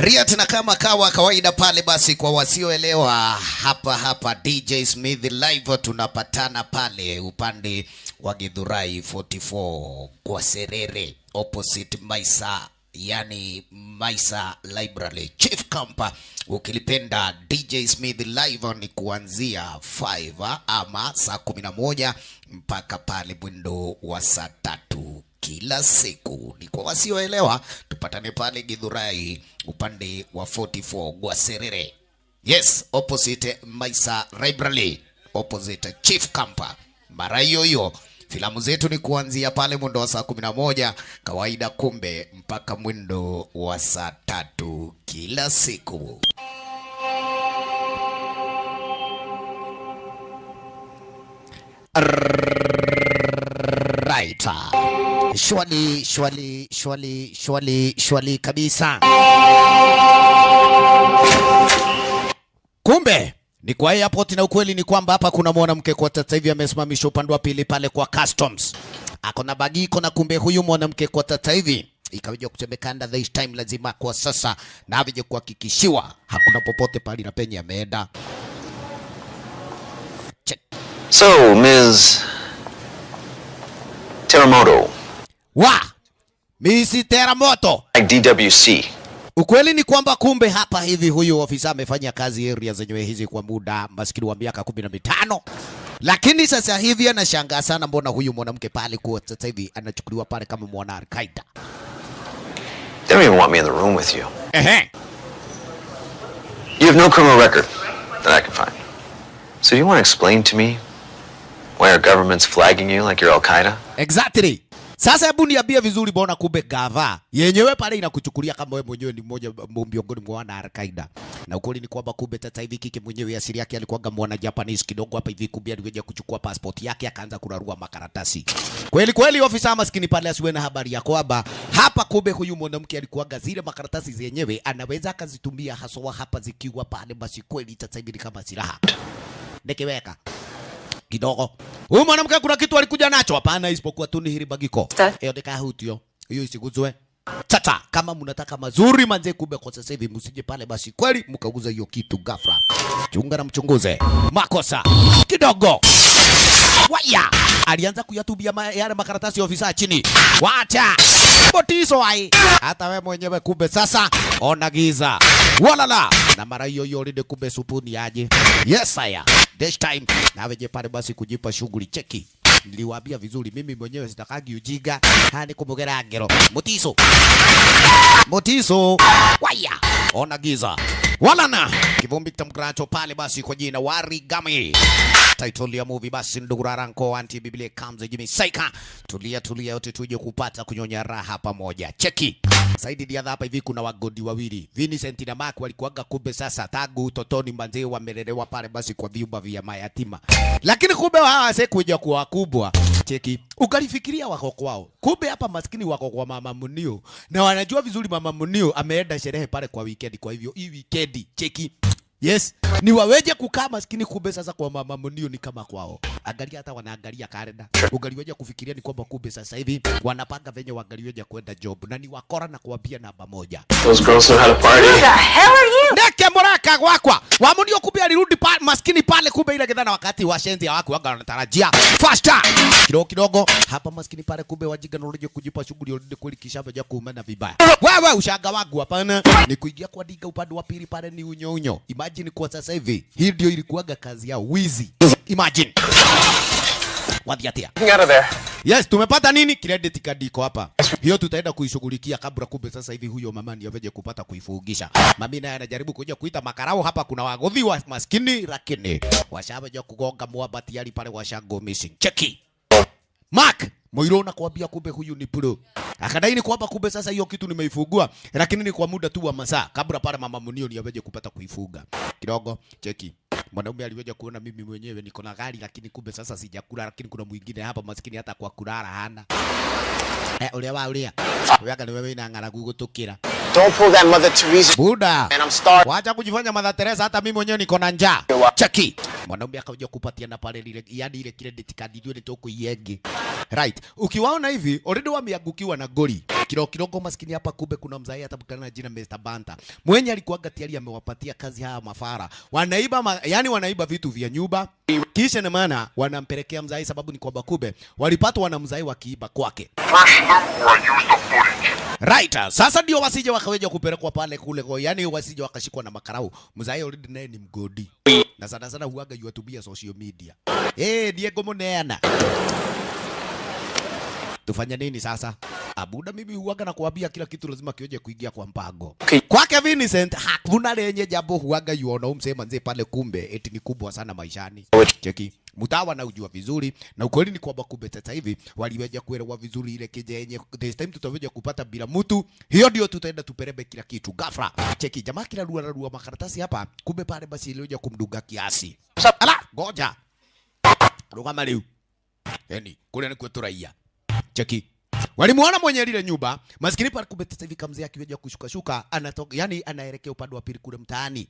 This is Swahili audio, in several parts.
Riat na kama kawa kawaida pale basi, kwa wasioelewa hapa hapa DJ Smith live tunapatana pale upande wa Githurai 44 kwa Serere opposite Maisa, yani Maisa Library Chief Camp. Ukilipenda DJ Smith live ni kuanzia 5 ama saa 11 mpaka pale mwendo wa saa 3 kila siku. Ni kwa wasioelewa, tupatane pale Githurai upande wa 44 Gwaserere. Yes, opposite Maisa Library, opposite Chief Camp. Mara hiyo hiyo filamu zetu ni kuanzia pale mwendo wa saa 11 kawaida, kumbe mpaka mwendo wa saa 3 kila siku. Right. Shwali, shwali, shwali, shwali, shwali kabisa. Kumbe ni kwa airport, na ukweli ni kwamba hapa kuna mwanamke kwa sasa hivi amesimamishwa upande wa pili pale kwa customs. Ako na bagiko, na kumbe huyu mwanamke kwa sasa hivi ikaweja kusemekana this time lazima kwa sasa na avije kuhakikishiwa hakuna popote pale na penye ameenda. Check. So, Ms. Teramoto. Wa! Miss Teramoto. Like DWC. Ukweli ni kwamba kumbe hapa hivi huyu ofisa amefanya kazi area zenyewe hizi kwa muda maskini wa miaka 15. Lakini sasa hivi anashangaa sana mbona huyu mwanamke pale kwa sasa hivi anachukuliwa pale kama mwana Al-Qaeda. They don't even want me in the room with you. Ehe. You have no criminal record that I can find. So you want to explain to me why our government's flagging you like you're Al-Qaeda? Exactly. Sasa hebu niambie vizuri, mbona kumbe gava yenyewe pale inakuchukulia kama wewe mwenyewe ni mmoja miongoni mwa wana Al-Qaeda. Na ukweli ni kwamba kumbe tata hivi kike mwenyewe asili yake alikuwa mwana Japanese kidogo hapa hivi, kumbe alikuja kuchukua passport yake akaanza kurarua makaratasi. Kweli kweli ofisa maskini pale asiwe na habari ya kwamba hapa kumbe huyu mwanamke alikuwa zile makaratasi zenyewe anaweza akazitumia haswa hapa zikiwa pale, basi kweli tata hivi ni kama silaha. Nikiweka kidogo. Huyu mwanamke kuna kitu alikuja nacho? Hapana, isipokuwa tu ni hili bagiko. Hiyo ndikahutio. Hiyo isiguzwe. Tata, kama mnataka mazuri manze, kumbe kwa sasa hivi msije pale basi kweli mkaguza hiyo kitu ghafla. Chunga na mchunguze. Makosa kidogo. Waya! Alianza kuyatubia yale makaratasi ya ofisa chini. Wacha! Botiso ai. Hata wewe mwenyewe kumbe sasa ona giza. Walala. Na mara hiyo hiyo lide kumbe supuni aje. Yes haya. This time na weje pale basi kujipa shughuli cheki. Niliwaambia vizuri mimi mwenyewe sitakagi ujiga. Hani kumugera ngero. Mutiso. Mutiso. Waya. Ona giza. Walana. Kivumbi kitamkracho pale basi kwa jina Warigami. Title ya movie basi ndugu Raranko anti Biblia comes Jimmy Saika. Tulia tulia yote tuje kupata kunyonya raha pamoja. Cheki. Saidi dia hapa hivi kuna wagodi wawili. Vincent na Mark walikuwaga kumbe sasa tangu utotoni manzee wamelelewa pale basi kwa vyumba vya mayatima. Lakini kumbe hawa sasa kuja kuwa wakubwa. Cheki. Ukalifikiria wako kwao. Kumbe hapa maskini wako kwa mama Munio. Na wanajua vizuri mama Munio ameenda sherehe pale kwa weekend, kwa hivyo hii weekend cheki. Yes, ni waweje kukaa maskini kumbe sasa kwa mama Munio ni kama kwao. Angalia hata wanaangalia kalenda. Ungaliweje kufikiria ni kwamba kumbe sasa hivi wanapanga venye wangaliweje kwenda job na ni wakora na kuambia namba moja. Those girls know how to party. Who the hell are you? Ndeke moraka gwakwa. Wa Munio kumbe alirudi pa, maskini pale kumbe ile kidhana wakati wa shenzi hawako wanga wanatarajia. Faster. Kidogo kidogo hapa maskini pale kumbe wajiga na uruje kujipa shughuli urudi kweli kisha baje kuumana vibaya. Wewe ushaga wangu hapana. Ni kuingia kwa diga upande wa pili pale ni unyo unyo. Imagine kwa sasa hivi hii ndio ilikuwaga kazi yao wizi. Imagine. Wadhiatia. Out of there. Yes, tumepata nini? Credit card iko hapa. Hiyo tutaenda kuishughulikia kabla kumbe sasa hivi huyo mama ni aveje kupata kuifungisha. Mami naye anajaribu kuja kuita makarao hapa, kuna wagodhi wa maskini lakini washaje kugonga mwamba tayari pale washago missing. Cheki. Mark Moiro nakwambia kumbe huyu ni pro. Akadai ni kwamba kumbe sasa hiyo kitu nimeifungua lakini ni kwa muda tu wa masaa kabla pale mama Munio ni aveje kupata kuifunga. Kidogo cheki. Mwanaume aliweja kuona mimi mwenyewe niko na gari lakini kumbe sasa sijakula, lakini kuna mwingine hapa maskini hata kwa kulala hana. Ulia wa ulia. Uyaga ni wewe ina ng'aragu gutukira. Don't pull that Mother Teresa. Buda. And I'm starving. Wacha kujifanya Mother Teresa, hata mimi mwenyewe niko na njaa. Cheki. Mwanaume akaja kupatia na pale ile yani ile credit card ile toko yenge. Right. Ukiwaona hivi already wameangukiwa na goli. Kidogo kidogo maskini hapa kumbe kuna mzai atabukana na jina Mr. Banta. Mwenye alikuwa tayari amewapatia kazi haya mafara. Wanaiba yani wanaiba vitu vya nyumba. Kisha na maana wanampelekea mzai, sababu ni kwamba kumbe walipatwa na mzai wakiiba kwake. Right, sasa ndio wasije wakaweja kupelekwa pale kule kwa, yani wasije wakashikwa na makarau. Mzai already naye ni mgodi. Na sana sana huaga yuatumia social media. Diego Moneana. Tufanya nini sasa? Abuda mimi huaga na kuambia kila kitu lazima kioje kuingia kwa mpango. Okay. Kwake Vincent hakuna lenye jambo huaga yuona umsema nze pale kumbe eti ni kubwa sana maishani. Cheki. Mutawa na ujua vizuri na ukweli ni kwamba kumbe sasa hivi waliweja kuelewa vizuri ile keje yenye this time tutaweja kupata bila mtu. Hiyo ndio tutaenda tuperebe kila kitu ghafla. Cheki jamaa kila rua rua makaratasi hapa kumbe pale basi ilioja kumduga kiasi. Ala goja. Rugama leo. Yani kule ni kwetu raia. Cheki. Walimuona mwenye lile nyumba, maskini pale kumbe sasa hivi kamzee akiweja kushuka shuka anatoka, yani anaelekea upande wa pili kule mtaani.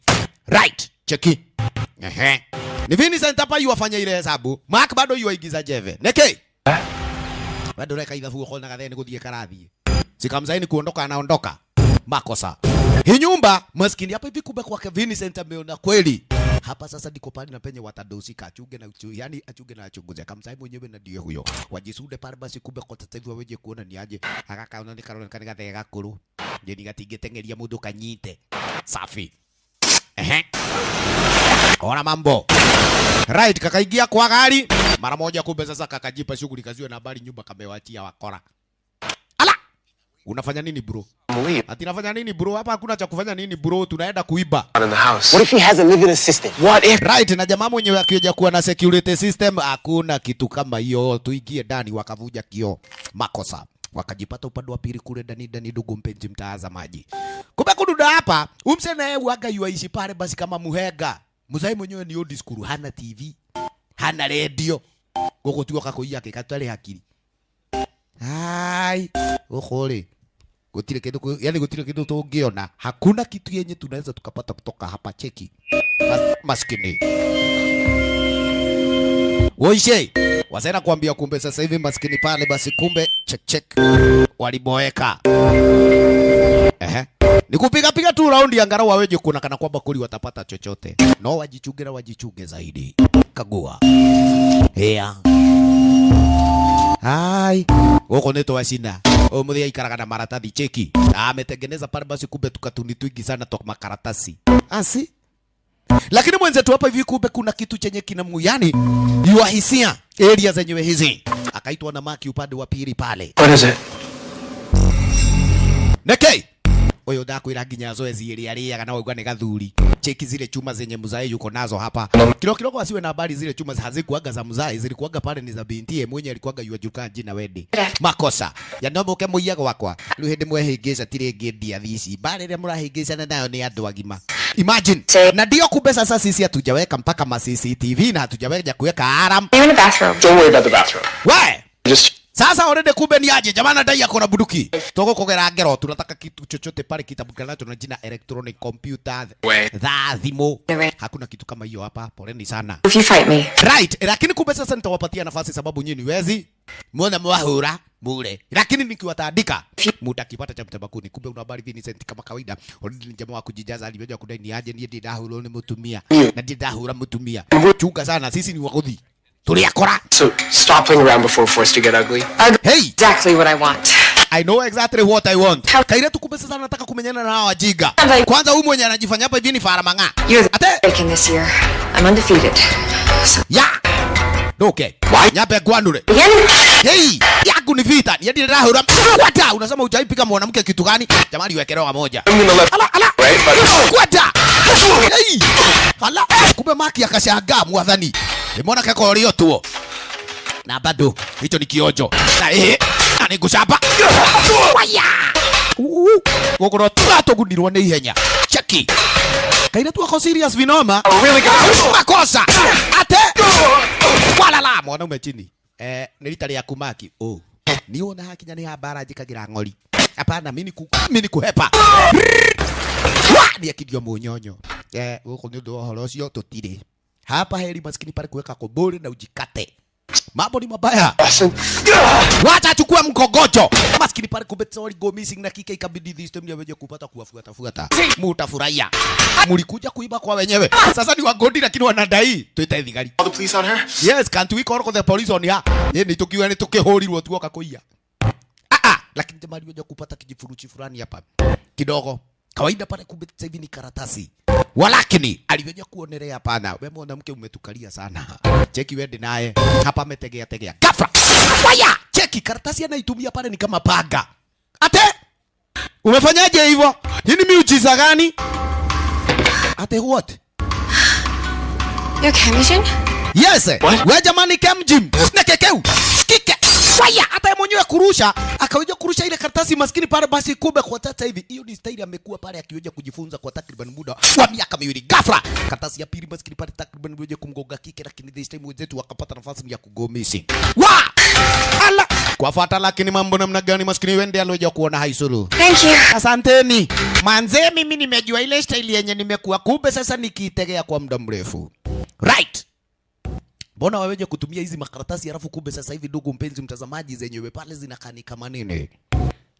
Right, cheki. Ehe. Ni Vincent hapa yuwafanya ile hesabu. Mark bado yuwaigiza jeve. Neke. Bado reka ithabu uko na gatheni guthie karathi. Sikamzaini kuondoka anaondoka. Makosa. Hii nyumba maskini hapa hivi kumbe kwake Vincent ameona kweli. Hapa sasa ndiko pale na penye watadosika achunge na yani achunge na achunguze. Kamzai mwenyewe na ndiye huyo. Wajisude pale basi kumbe kwa sasa hivi waweje kuona ni aje. Akakaona ni karona kani gathega gakuru. Je nigatingetengeria mundu kanyite. Safi. Ehe. Ona mambo. Right, kakaingia kwa gari mara moja kumbe sasa kakajipa shughuli kaziwe na habari nyumba kamewachia wakora. Ala! Unafanya nini bro? Ati nafanya nini bro? Hapa hakuna cha kufanya nini bro, tunaenda kuiba. In the house. What if he has a living assistant? What if? Right, na jamaa mwenyewe akioja kuwa na security system hakuna kitu kama hiyo. Tuingie ndani wakavuja kioo. Makosa. Wakajipata upande wa pili kule ndani ndani, ndugu mpenzi mtazamaji. Kumbe kududa hapa, umse naye huaga yuaishi pale basi kama muhega. Muzai mwenyewe ni old school, hana TV, hana radio. Goko tuwa kakoia ke katwale hakiri. Hai, okore. Gutire kindu, yani gutire kindu tungiona. Hakuna kitu yenye tunaweza tukapata kutoka hapa cheki. Maskini. Woishe. Wasena kuambia kumbe sasa hivi maskini pale basi kumbe check check waliboeka. Ehe. Ni kupiga piga tu raundi angalau waweje kuna kana kwamba kuli watapata chochote. No wajichunge na wajichunge zaidi. Kagua. Hea. Hai. Goko neto wasina. Omuthi aikaraga na maratathi cheki. Ametengeneza pale basi kumbe tukatuni twingi sana toka makaratasi. Asi. Lakini mwenzetu hapa hivi kumbe kuna kitu chenye kinamu yani yuahisia area zenyewe hizi. Akaitwa na Maki upande wa pili pale. What is it? Neke. Oyo ndakwira nginya zoezi ria riaga na waigua ni gathuri. Cheki zile chuma zenye mzae yuko nazo hapa. Kidogo kidogo asiwe na habari zile chuma hazikuaga za mzae, zilikuaga pale ni za bintie mwenye alikuaga yuajuka jina wedi. Makosa. Ya no muke muiyaga wakwa. Riu hindi mwehingica ti ringi ndia thici. Mbara ria murahingicana nayo ni andu agima. Imagine. Na ndio kumbe sasa sisi hatujaweka mpaka ma CCTV na hatujaweka kuweka alarm. In the bathroom. Don't worry about the bathroom. Why? Just sasa already kumbe ni aje jamani dai yako na bunduki. Toko kogera ngero tunataka kitu chochote pale kitabukana na jina electronic computer. Dha thimu. Hakuna kitu kama hiyo hapa. Poleni sana. If you fight me. Right, lakini kumbe sasa nitawapatia nafasi sababu nyinyi wezi. Muone mwahura bure. Lakini nikiwataandika mutakipata cha mtabakuni. Kumbe una habari Vincent kama kawaida. Already ni jamaa wa kujijaza alivyoja kudai ni aje niye ndahura ni mutumia. Na ndahura mutumia. Chunga sana sisi ni wagothi. Tuliakora. So stop playing around before forced to get ugly. Hey, exactly what I want. I know exactly what I want. Kaire tu kumbe sasa nataka kumenyana na hawa wajiga. Kwanza huyu mwenye anajifanya hapa hivi ni faramanga. You're the breaking this year. I'm undefeated. So yeah. Okay. Nyape gwanure. Hey, yangu ni vita. Ni hadi rahura. Kwata, unasema hujaipiga mwanamke kitu gani? Jamani wekelewa moja. Ala ala. Kwata. Hey. Ala, kumbe Maki akashangaa mwathani. Mbona kako lio tuo? Na bado hicho ni kiojo. Na na nigucamba. Waya. Gokoro tũgunirwo nĩ ihenya. Cheki. Kaire tu ako serious vinoma. Makosa. Ate. Walala mwanaume chini. Nĩ rita rĩaku Maki. Oh. Ni wona hakinya nĩ habara njikagira ng'ori. Hapana mimi ni kuhepa. Ni akidio munyonyo. Gũkũ nĩ ũndũ wa ũhoro ũcio tũtirĩ. Hapa heri maskini pale kuweka kobore na ujikate. Mambo ni mabaya. Listen. Wacha achukue mkogojo. Maskini pale kumbe sorry go missing na kike ikabidi this time yaweje kupata kuwafuata fuata. Mutafurahia. Mulikuja kuiba kwa wenyewe. Sasa ni wagodi lakini wanadai. Tuite thigari. Call the police on her? Yes, can't we call the police on her? Ye ni tukiwa ni tukihorirwo tuoka kuiya. Lakini jamaa aliweza kupata kijifuruchi fulani hapa. Kidogo. Kawaida pale kumbe sasa hivi ni karatasi. Walakini aliweza kuonelea hapana. Wewe mwanamke umetukalia sana. Cheki wende naye. Hapa ametegea tegea. Ghafla. Waya! Cheki karatasi anaitumia pale ni kama paga. Ate! Umefanyaje hivyo? Hii ni miujiza gani? Ate what? You're Kemjin? Yes. Wewe jamani Kemjin. Nekekeu. Kike. Waya! Hata mwenyewe kurusha, akaweza kurusha ile karatasi maskini pale basi kumbe kwa tata hivi. Hiyo ni style amekuwa pale akiweza kujifunza kwa takriban muda wa miaka miwili. Ghafla karatasi ya pili maskini pale takriban aliweza kumgonga kike, lakini this time wenzetu wakapata nafasi ya kugomisi. Wa! Ala! Kwa fata lakini mambo namna gani maskini wende aliweza kuona haisuru. Thank you. Asanteni. Manze mimi nimejua ile style yenye nimekuwa kumbe sasa nikiitegea kwa muda mrefu. Right. Mbona waweje kutumia hizi makaratasi halafu kumbe sasa hivi ndugu mpenzi mtazamaji zenyewe pale zinakani kama nini?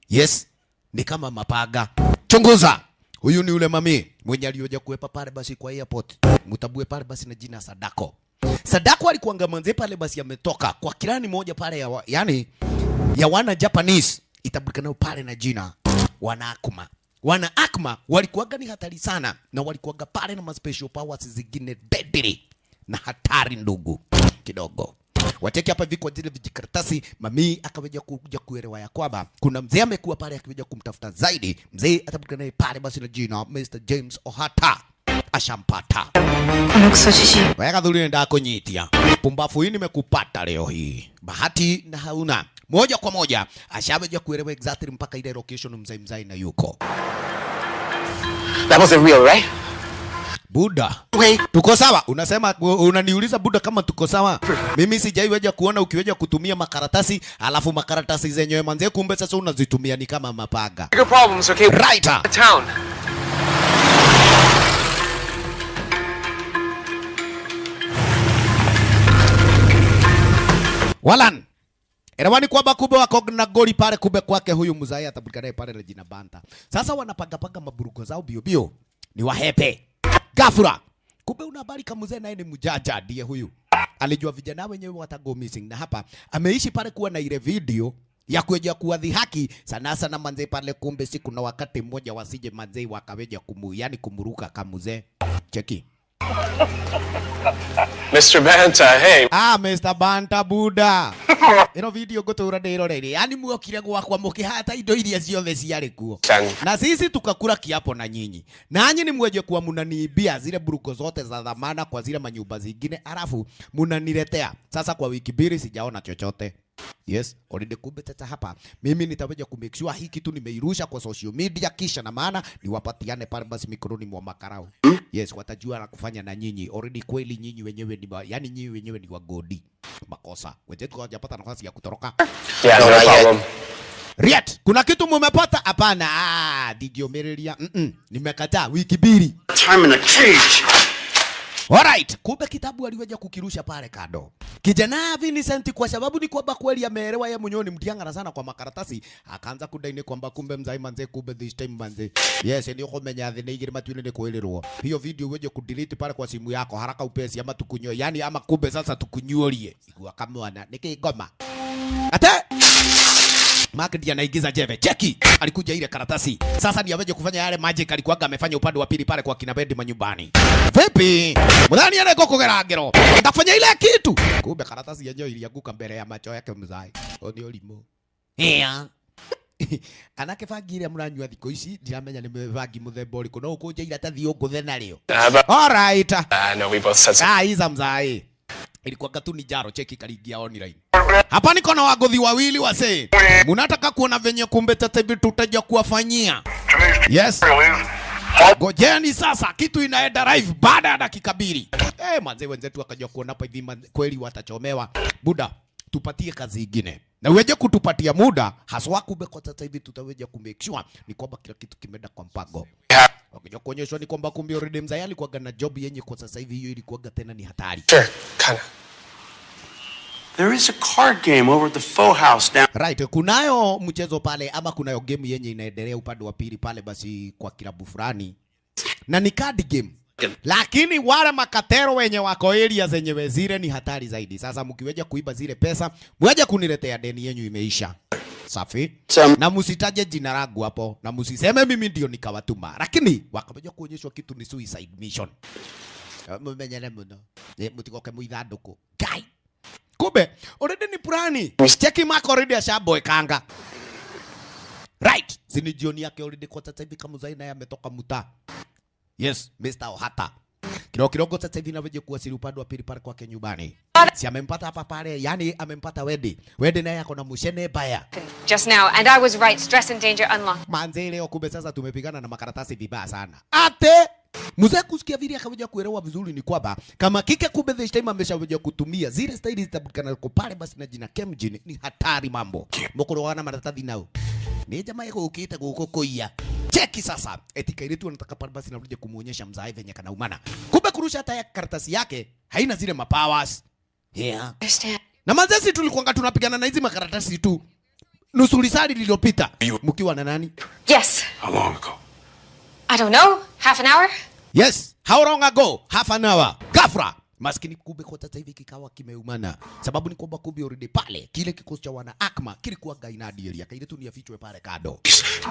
Yes, ni kama mapaga. Chunguza. Huyu ni yule mami mwenye alioja kuepa pale basi kwa airport. Mutabue pale basi na jina Sadako. Sadako alikuanga manze pale basi ametoka kwa kirani moja pale ya yani ya wana Japanese itabulikana pale na jina wana Akuma. Wana Akuma walikuanga ni hatari sana na walikuanga pale na ma special powers zingine deadly na hatari ndugu kidogo. Wacheki hapa hivi kwa zile vijikaratasi, mami akaweja kuja kuelewa ya kwamba kuna mzee amekuwa pale akiweja kumtafuta zaidi. Mzee atapatikana naye pale basi na jina Mr. James Ohata. Ashampata. Weka dhuri ndako nyitia. Pumbafu hii nimekupata leo hii. Bahati na hauna. Moja kwa moja ashaweja kuelewa exactly mpaka ile location mzee mzee na yuko. That wasn't real, right? Buddha. Wait. Tuko sawa? Unasema unaniuliza Buddha kama tuko sawa? Mimi sijaiweja kuona ukiweja kutumia makaratasi, alafu makaratasi zenyewe manze kumbe sasa unazitumia ni kama mapaga. Bigger problems, okay? Right. Town. Walan. Elewani kwamba kumbe wako na goli pale kumbe kwake huyu mzai atabulika pale na jina Banta. Sasa wanapanga panga maburuko zao bio bio. Ni wahepe. Gafura. Kumbe una habari kama mzee naye ni mjaja ndiye huyu. Alijua vijana wenyewe watago missing na hapa ameishi pale kuwa na ile video ya kuja kuwadhihaki sana sana manze pale kumbe siku na wakati mmoja wasije manze wakaweja kumu yani kumuruka kamuzee. Cheki. Mr. Banta, hey. Ah, Mr. Banta Buddha. Ino video gotura ndirorere. Yani muokire gwakwa mukihata indo iria ciothe ciarĩ kuo. Na sisi tukakula kiapo na nyinyi. Nanyi ni mweje kuwa munaniibia zile buruko zote za dhamana kwa zile manyumba zingine alafu munaniletea. Sasa kwa wiki mbili sijaona chochote. Yes, already kumbe tata hapa. Mimi nitaweja ku make sure hii kitu nimeirusha kwa social media kisha na maana niwapatiane pale basi mikononi mwa makarao. Yes, watajua la kufanya na nyinyi. Already kweli nyinyi wenyewe ni yani nyinyi wenyewe ni wagodi. Makosa. Wenzetu hawajapata nafasi ya kutoroka. Yeah, no problem. Riet, kuna kitu mumepata? Hapana. Ah, digiomerelia. Nimekataa wiki mbili. Time in a cage. Alright, kumbe kitabu aliweja kukirusha pale kando. Kijana Vincent kwa sababu ni kwamba kweli ameelewa yeye mwenyewe ni mtiangara sana kwa makaratasi, akaanza kudaini kwamba kumbe mzai manze kumbe this time manze. Yes, ndio kumenya thine igire matuine ni kuelelwo. Hiyo video uweje kudelete pale kwa simu yako haraka upesi ama tukunyo. Yani ama kumbe sasa tukunyorie. Igua kama niki ngoma. Ate Mark ndiye anaigiza jeve. Cheki, alikuja ile karatasi. Sasa ndiye aweje kufanya yale magic alikuwa amefanya upande wa pili pale kwa kina Bendi manyumbani. Vipi? Mudhani ana kugera ngero. Ndafanya ile kitu. Kumbe karatasi yenyewe ilianguka mbele ya macho yake mzai. Oni olimo. Yeah. Anake bangi ile muranyua thikũ ici ndiramenya nĩ bangi mũthemba ũrĩkũ no ũkũnje iratathi ũngũthe narĩo. All right. No, we both said Ah, iza mzai. Ilikuwa tu ni jaro cheki karingia online. Hapa niko na wagothi wawili wase. Munataka kuona venye kumbe tata hivi tutaja kuwafanyia. Yes. Gojeni sasa kitu inaenda live baada ya dakika mbili. Manze wenzetu wakaja kuona hapa hivi kweli watachomewa. Buda, tupatie kazi ingine. Na uweje kutupatia muda haswa kumbe kwa sasa hivi tutaweja ku make sure ni kwamba kila kitu kimeenda kwa mpango. Wakija kuonyeshwa ni kwamba kumbe already mzee alikuwa na job yenye kwa sasa hivi hiyo ilikuwa tena ni hatari. Sure, kinda. There is a card game over at the Faux House down. Right, kunayo mchezo pale ama kunayo game yenye inaendelea upande wa pili pale basi kwa kilabu fulani. Na ni card game. Lakini wale makatero wenye wako area zenye wezire ni hatari zaidi. Sasa mkiweja kuiba zile pesa, mweje kuniletea deni yenyu imeisha. Safi. Na musitaje jina langu hapo na musiseme mimi ndio nikawatuma. Lakini wakaweja kuonyeshwa kitu ni suicide mission. Mumenyere muno. Mutigoke muithanduku. Guy. Kumbe already ni plani. Cheki Mark already ashaboekanga. Right. Sini jioni yake already kwa sasa hivi kama Zaina ametoka muta. Yes, Mr. Ohata. Kidogo kidogo sasa hivi inaweje kuwasili upande wa pili pale kwake nyumbani. Si amempata hapa pale, yani amempata Wedi. Wedi naye ako na mushene baya. Just now, and I was right. Stress and danger unlocked. Manze leo kumbe sasa tumepigana na makaratasi vibaya sana. Ate mzee kusikia vile akakuja kuelewa vizuri ni kwamba kama kike kumbe this time ameshakuja kutumia zile staili zitabukana kwa pale basi na jina Kemjin ni hatari mambo. Mokoro wana maratathi nao. Ni jamaa yako ukiita kukokoia. Cheki sasa. Eti kairetu anataka pale basi nakuja kumuonyesha mzae venye kanaumana. Kumbe kurusha hata ya karatasi yake haina zile mapowers. Yeah. Understand. Na manzesi tulikuwa tunapigana na hizi makaratasi tu. Nusu lisali lililopita. Mkiwa na nani? Yes. How long ago? I don't know. Half an hour? Yes. How long ago? Half an hour. Gafra. Maskini kumbe kwa sasa hivi kikawa kimeumana. Sababu ni kwamba kumbe already pale kile kikosi cha wana Akma kilikuwa gainadi area. Kaile tu ni afichwe pale kado.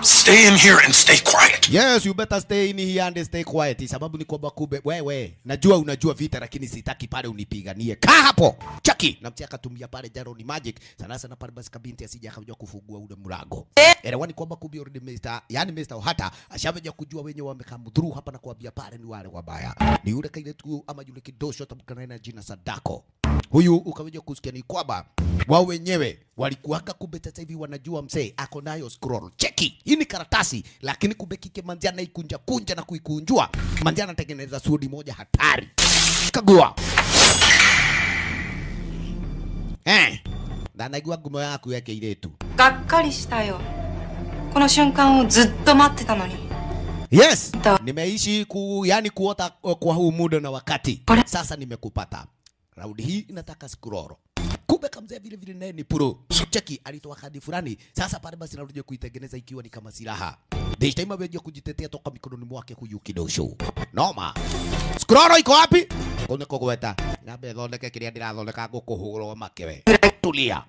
Stay in here and stay quiet. Yes, you better stay in here and stay quiet. Sababu ni kwamba kumbe wewe najua unajua vita lakini sitaki pale unipiganie. Kaa hapo. Chaki. Na mtia akatumia pale Jaroni Magic. Sana sana pale basi kabinti asije akaja kufungua ule mlango. Elewa ni kwamba kumbe already Mr. yani Mr. Ohata ashaveja kujua wenye wamekamdhuru hapa na kuambia pale ni wale wabaya. Ni yule kaile tu ama yule kidosho atamkana na jina Sadako. Huyu ukaweja kusikia ni kwamba wao wenyewe walikuwaka kumbe sasa hivi wanajua msee ako nayo scroll. Cheki, hii ni karatasi lakini kumbe kike manzi anaikunja kunja na kuikunjua. Manzi anatengeneza sudi moja hatari. Kagua. Na naigua ngumo yaku yake iretu. がっかりしたよ。この瞬間をずっと待ってたのに。 Yes, nimeishi yani kuota kwa huu muda na wakati. Sasa nimekupata. Raundi hii nataka scroll. Kumbe kamzee vile vile naye ni pro. Cheki alitoa kadi fulani. Sasa pale basi narudi kuitengeneza ikiwa ni kama silaha. This time ameje kujitetea toka mikononi mwake huyu kidosho. Noma. Scroll iko wapi? Kone kogweta. Nabe thondeke kiria ndirathondeka ngukuhurwo makewe. Tulia.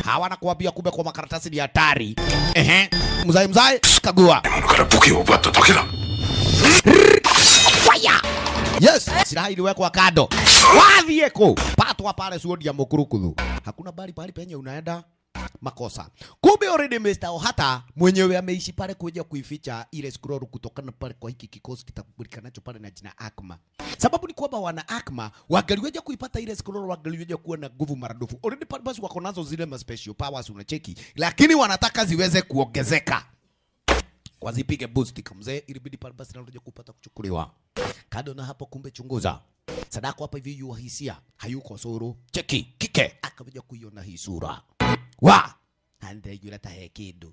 Hawa nakuambia kumbe kwa makaratasi ni hatari. Ehe. Mzai mzai kagua. Fire. Yes, silaha iliwekwa kando. Wathie ku. Patwa pale suodia mukurukuthu. Hakuna bali pale penye unaenda makosa. Kumbe already Mr. Ohata mwenyewe ameishi pale kuja kuificha ile scroll kutokana pale kwa hiki kikosi kitakubalika nacho pale na jina Akma. Sababu ni kwamba wana Akma wangeliweza kuipata ile scroll wangeliweza kuwa na nguvu maradufu. Already pale basi wako nazo zile ma special powers unacheki, lakini wanataka ziweze kuongezeka. Wazipige boost kamzee, ilibidi pale basi narudia kupata kuchukuliwa. Kado na hapo kumbe chunguza. Sadako hapa hivi yu hisia hayuko suru. Cheki kike akakuja kuiona hii sura. Wa ande yule tahe kidu.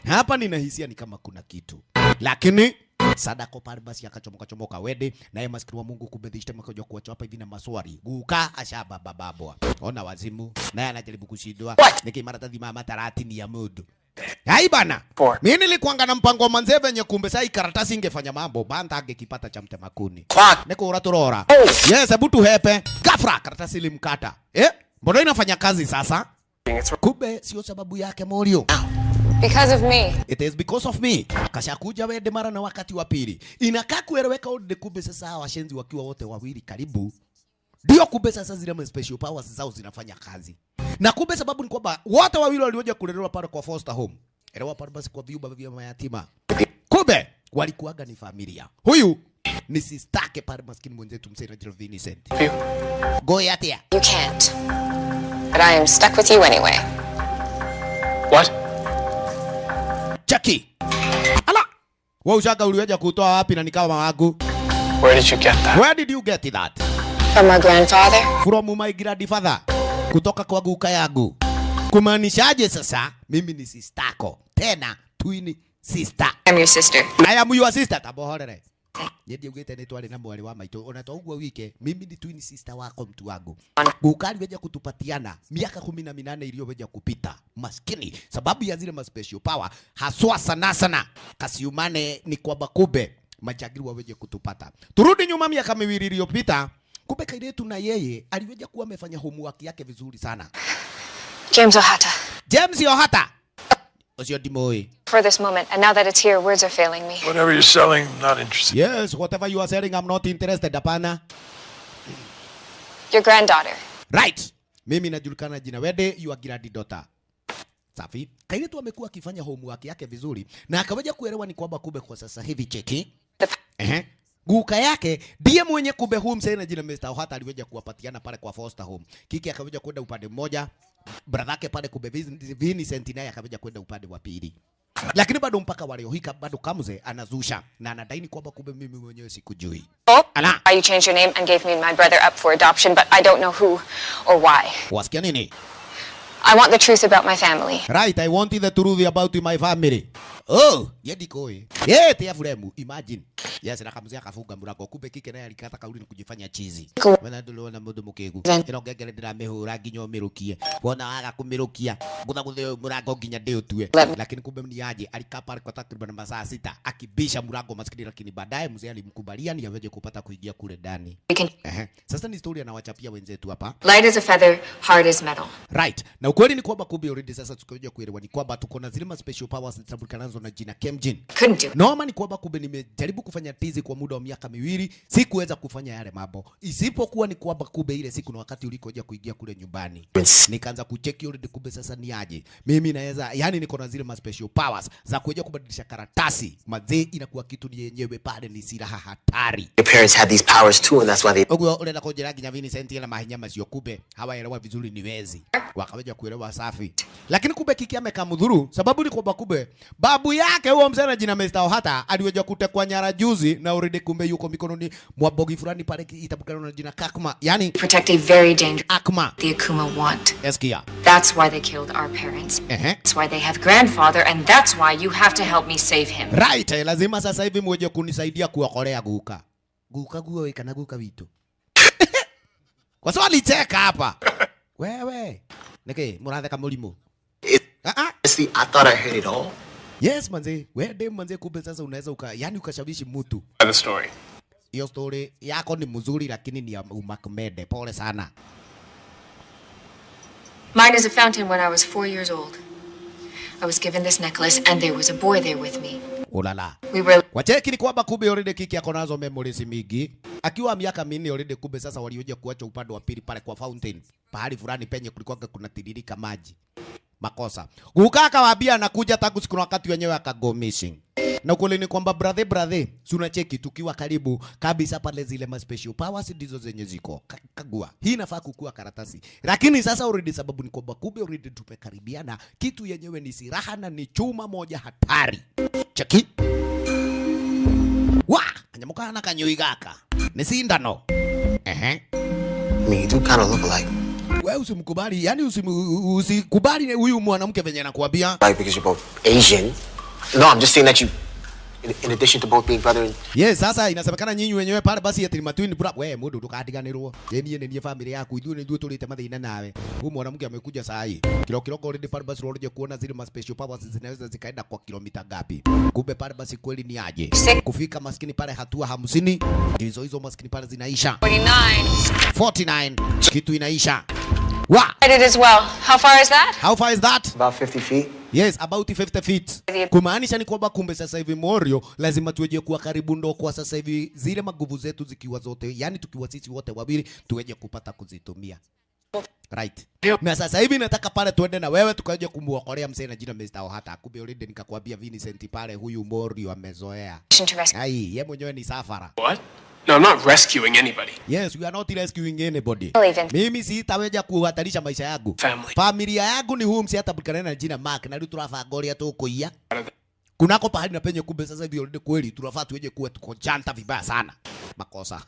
Hapa nina hisia ni kama kuna kitu. Lakini Sadako pale basi akachomoka chomoka wede naye maskini wa Mungu kumbe makaja kuacha hapa hivi na maswali. Guka ashaba bababwa. Ona wazimu naye anajaribu kushindwa. Niki mara tadhi mama tarati ni ya mudu. Hai bana. Mimi nilikuanga na mpango wa manze venye kumbe sai karatasi ingefanya mambo banta angekipata cha mtemakuni. Niko ura turora. Yes, hebu tuhepe. Gafra karatasi ilimkata. Mbona inafanya kazi sasa? Kumbe sio sababu yake Morio. Because of me. It is because of me. Kashakuja wede mara na wakati wa pili. Inakaa kueleweka ode kumbe sasa hawa washenzi wakiwa wote wawili karibu. Ndio kumbe sasa zile special powers zao zinafanya kazi. Na kumbe sababu ni kwamba wote wawili walioja kulelewa pale kwa foster home. Elewa pale basi kwa vyumba vya mayatima. Kumbe walikuaga ni familia. Huyu ni sistake pale maskini mwenzetu msee Nigel Vincent. Go yatia. You can't. But I am stuck with you anyway. What? Chucky. Ala. Wewe ushaka uliweja kutoa wapi na nikawa mawagu? Where did you get that? Where did you get that? From my grandfather. From my grandfather. Kutoka kwa guka yangu. Kumaanishaje sasa mimi ni sistako. Tena twin sister. I'm your sister. I am your sister. Tabohorere. Ndiye ugite ni twari na mwari wa maitũ ona to uguo wike mimi ni twin sister wako mtu wangu. Gukari weja kutupatiana miaka 18 iliyoweja kupita. Maskini sababu ya zile ma special power haswa sana sana kasiumane ni kwamba kumbe majagiri waweje kutupata. Turudi nyuma miaka miwili iliyopita, kumbe kairetu na yeye aliweja kuwa amefanya homework yake vizuri sana. James Ohata. James Ohata. Ucio ndimũĩ. For this moment, and now that it's here, words are failing me. Whatever you're selling, I'm not interested. Yes, whatever you are selling, I'm not interested. Hapana. Your granddaughter. Right. Mimi najulikana jina Wede, you are granddaughter. Safi. Kairetu amekuwa akifanya homework yake vizuri na akaweja kuelewa ni kwamba kumbe kwa sasa hivi cheki. Guka yake ndiye mwenye kumbe huyu msee na jina Mr. Ohata aliweja kuwapatiana pale kwa foster home. Kiki akaweja kwenda upande mmoja, brother yake pale kumbe Vincent naye akaweja kwenda upande wa pili. Lakini bado mpaka waleo hika bado Kamze anazusha na anadaini kwamba kumbe mimi mwenyewe sikujui. Ala. You changed your name and gave me and my brother up for adoption, but I don't know who or why. Wasikia nini? I want the truth about my family. Right, I want the truth about my family. Oh, yedikoi. Yeah, tia furemu, imagine. Yes, na Kamze akafunga mlango. Kumbe kike naye alikata kauli ni kujifanya chizi. Wana ndulona mundu mukegu. Ino ngengere ndiramihura nginya umirukie. Wona waga kumirukia, ngutha guthe mlango nginya ndiutue. Lakini kumbe ni aje alikaa pale kwa takriban masaa 6 akibisha mlango maskini, lakini baadaye mzee alimkubalia ni aweze kupata kuingia kule ndani. Sasa ni story anawachapia wenzetu hapa. Light as a feather, hard as metal. Right. Na ukweli ni kwamba kumbe already sasa tukaja kuelewa ni kwamba tuko na zile special powers zitabulikanazo na jina Kemjin. Couldn't do it. Noma ni kwamba kumbe nimejaribu kufanya tizi kwa muda wa miaka miwili, sikuweza kufanya yale mambo. Isipokuwa ni kwamba kumbe ile siku na wakati ulikoja kuingia kule nyumbani, nikaanza kucheki already kumbe sasa ni aje. Mimi naweza, yani niko na zile special powers za kuja kubadilisha karatasi. Mazee inakuwa kitu ni yenyewe pale ni silaha hatari. Your parents had these powers too and that's why they Uguo urenda kunjira nginya Vincent na mahinya macio kumbe hawaelewa vizuri ni wezi. Wakaweja kuelewa safi. Lakini kumbe kiki amekamudhuru sababu ni kwamba kumbe babu yake huo mzee na jina Mr. Ohata aliweja kutekwa nyara juzi na already kumbe yuko mikononi mwa bogi fulani pale itabukana na jina Kakma. Yani protect a very dangerous Akuma. The Akuma want. Eskia. That's why they killed our parents. That's why they have grandfather and that's why you have to help me save him. Right, lazima sasa hivi mweje kunisaidia kuokolea guka. Guka guo kana guka witu. Kwa sababu alicheka hapa. Wewe. Niki muratheka mulimu. Honestly, I thought I heard it all. Yes manze, wewe dem manze kumbe sasa unaweza yani ukashawishi mtu. The story. Hiyo story yako ni mzuri lakini ni ya umakmede. Pole sana. Mine is a fountain when I was 4 years old. I was given this necklace and there was a boy there with me. Ulala. We were Wacheki ni kwamba kumbe already kiki yako nazo memories mingi. Akiwa miaka minne already kumbe sasa walioje kuacha upande wa pili pale kwa fountain. Pahali fulani penye kulikuwa kuna tiririka maji. Makosa. Guka akawaambia anakuja tangu siku na wakati wenyewe akago missing. Na ukweli ni kwamba brother, si unacheki tukiwa karibu kabisa pale zile ma special powers ndizo zenye ziko. Kagua. Hii inafaa kukua karatasi. Lakini sasa already sababu ni kwamba kumbe already tumekaribiana, kitu yenyewe ni silaha na ni chuma moja hatari. Cheki. Wa, anyamuka na kanyui gaka. Ni sindano. I mean, you do kind of look alike. Wewe usimkubali, yani usikubali huyu mwanamke venye anakuambia. Like because you're both Asian. No, I'm just saying that you in addition to both being brother and Yes, sasa inasemekana nyinyi wenyewe pale basi ati matwin bro. Wewe mundu ndukatiganirwo. Yeni ni family yaku ithuĩ nĩ ithuĩ tũrĩte mathĩna nawe. Huyu mwanamke amekuja saa hii. Kilo kilo already pale basi unaje kuona zile ma special powers zinaweza zikaenda kwa kilomita ngapi. Kumbe pale basi kweli ni aje. Kufika maskini pale hatua 50, hizo hizo maskini pale zinaisha. 49 kitu inaisha. Wa. I did as well. How far is that? How far is that? About 50 feet. Yes, about 50 feet. Kumaanisha ni kwamba kumbe sasa hivi Morio lazima tuweje kuwa karibu ndo kwa sasa hivi zile maguvu zetu zikiwa zote, yani tukiwa sisi wote wawili tuweje kupata kuzitumia. Right. Na sasa hivi nataka pale tuende na wewe tukaje kumuokolea msee na jina Mr. Ohata. Kumbe already nikakwambia Vincent pale huyu Morio amezoea. Ai, yeye mwenyewe ni safara. What? No, I'm not rescuing anybody. Yes, we are not rescuing anybody. Mimi sitaweja kuhatarisha maisha yangu. Family. Familia yangu ni huyu msi hata bukana na jina Mark na turafaa goria tukuiya. Kunako pahali na penye kumbe sasa hivi already kweli tunafaa tuweje kuwa tuko janta vibaya sana. Makosa.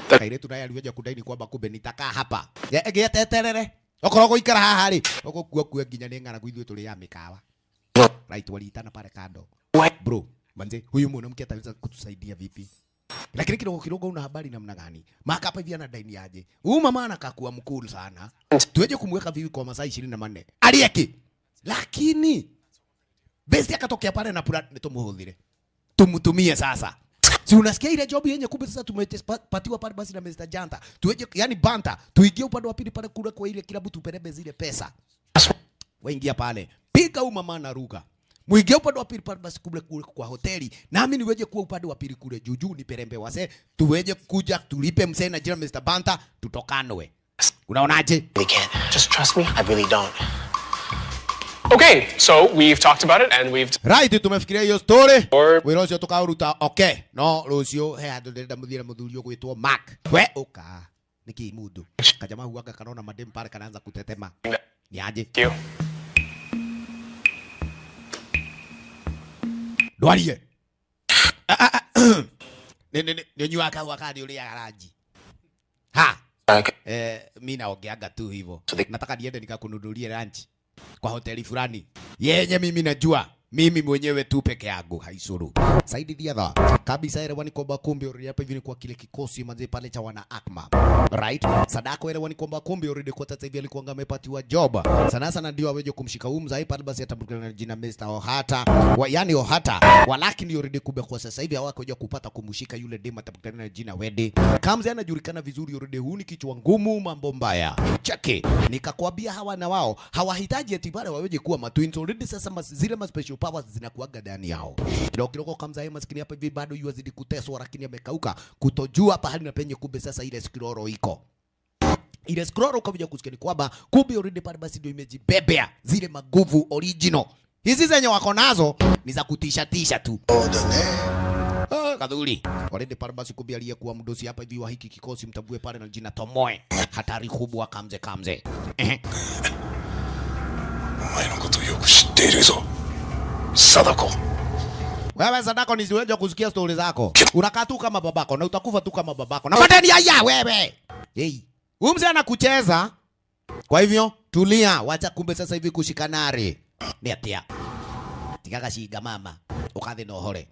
Kairetu naye aliweja kudai ni kwamba kumbe nitakaa hapa. Geteterere. Okorwo guikara haha ri, ugukua kue nginya ni ng'aragu ithuĩ tũrĩ ya mikawa. Right, waliitana pale kando. Bro, manze huyu mwanamke ataweza kutusaidia vipi? Lakini kidogo kidogo una habari namna gani? Maka hapa hivi anadaini aje? Huyu mama anakakuwa mkuu sana. Tuweje kumweka vipi kwa masaa 24? Alieki. Lakini besti akatokea pale na pura tumuhudhire. Tumtumie sasa. Si unasikia ile job yenye kumbe sasa tumepatiwa pale basi na Mr. Janta. Tuweje yani Banta, tuingie upande wa pili pale kule kwa ile kilabu tupelebe zile pesa. Waingia pale. Piga huyu mama na ruga. Mwingie upande wa pili pale basi kule kule kwa hoteli. Nami niweje kuwa upande wa pili kule juju ni perembe wase. Tuweje kuja tulipe msee na jina Mr. Banta tutokanwe. Unaonaje? They can't. Just trust me. I really don't. Okay, so we've talked about it and we've Right, tumefikiria hiyo story. Wĩra ũcio tũkaũruta okay. No rũciũ he handũ ndĩrenda mũthiĩ na mũthuri ũgwĩtwo Mark. We ũka. Niki mundu. Kajamaa huanga kanaona madem pale kanaanza kutetema. Ni aje? you. Ndwarie. Nĩ nyuaga kahũa kana nĩ ũrĩaga ranji? Ha. Mi naongeaga tu hivyo. Nataka niende nikakununulie lunch kwa hoteli fulani yenye mimi najua mimi mwenyewe tu peke yangu haisuru. Saidi diadha kabisa elewani kwamba kumbe already hapa hivi ni kwa kile kikosi manze pale cha wana Akma. Right? Sadako elewani kwamba kumbe already kwa sasa hivi alikuwa amepatiwa job. Sana sana ndio aweje kumshika huyu mzai pale basi atambulikana na jina Mr. Ohata. Yani Ohata. Walakini already kumbe kwa sasa hivi hawakuja kupata kumshika yule dema atambulikana na jina Wede. Kamze anajulikana vizuri already huu ni kichwa ngumu mambo mbaya. Cheki. Nikakwambia hawa na wao hawahitaji eti pale waweje kuwa matwins already sasa zile ma special powers zinakuaga ndani yao. Kidogo kidogo kamza yeye maskini hapa hivi bado yuazidi kuteswa, lakini amekauka kutojua pahali na penye kumbe sasa ile skroro iko. Ile skroro ukakuja kusikia ni kwamba kumbe already pale basi ndio imejibebea zile maguvu original. Hizi zenye wako nazo ni za kutisha tisha tu. Kadhuri. Already pale basi kumbe aliyekuwa mdosi hapa hivi wa hiki kikosi mtambue pale na jina Tomoe. Hatari kubwa kamze kamze. Sadako. Wewe Sadako nisiweje kusikia story zako. Unakaa tu kama babako na utakufa tu kama babako. Na madeni haya wewe. Hey. Huyu mzee anakucheza. Kwa hivyo tulia, wacha kumbe sasa hivi kushikanare. Ni atia. Tigaga shiga mama. Ukathe no hore.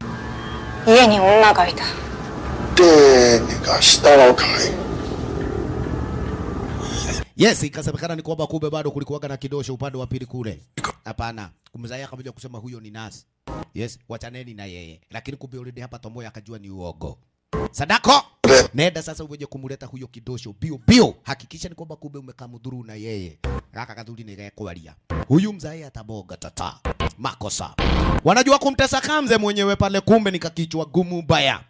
家に女がいた。 で、逃がしたのかい。 Yes, ikasemekana ni kwamba kumbe bado kulikuwa na kidosho upande wa pili kule. Hapana, kumzaia akakuja kusema huyo ni nasi. Yes, wachaneni na yeye. Lakini kumbe already hapa Tomoya akajua ni uongo. Sadako, nenda sasa uweje kumuleta huyo kidosho bio bio. Hakikisha ni kwamba kumbe umekamudhuru na yeye. Kaka kadhuri ni gekwaria. Huyu mzae ataboga tata. Makosa. Wanajua kumtesa Kamze mwenyewe pale kumbe nikakichwa gumu baya.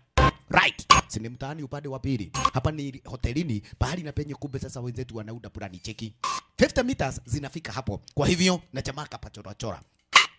Right. Si mtaani upande wa pili. Hapa ni hotelini pahali na penye kumbe sasa wenzetu wanauda purani cheki. 50 meters zinafika hapo. Kwa hivyo na jamaa kapachora chora.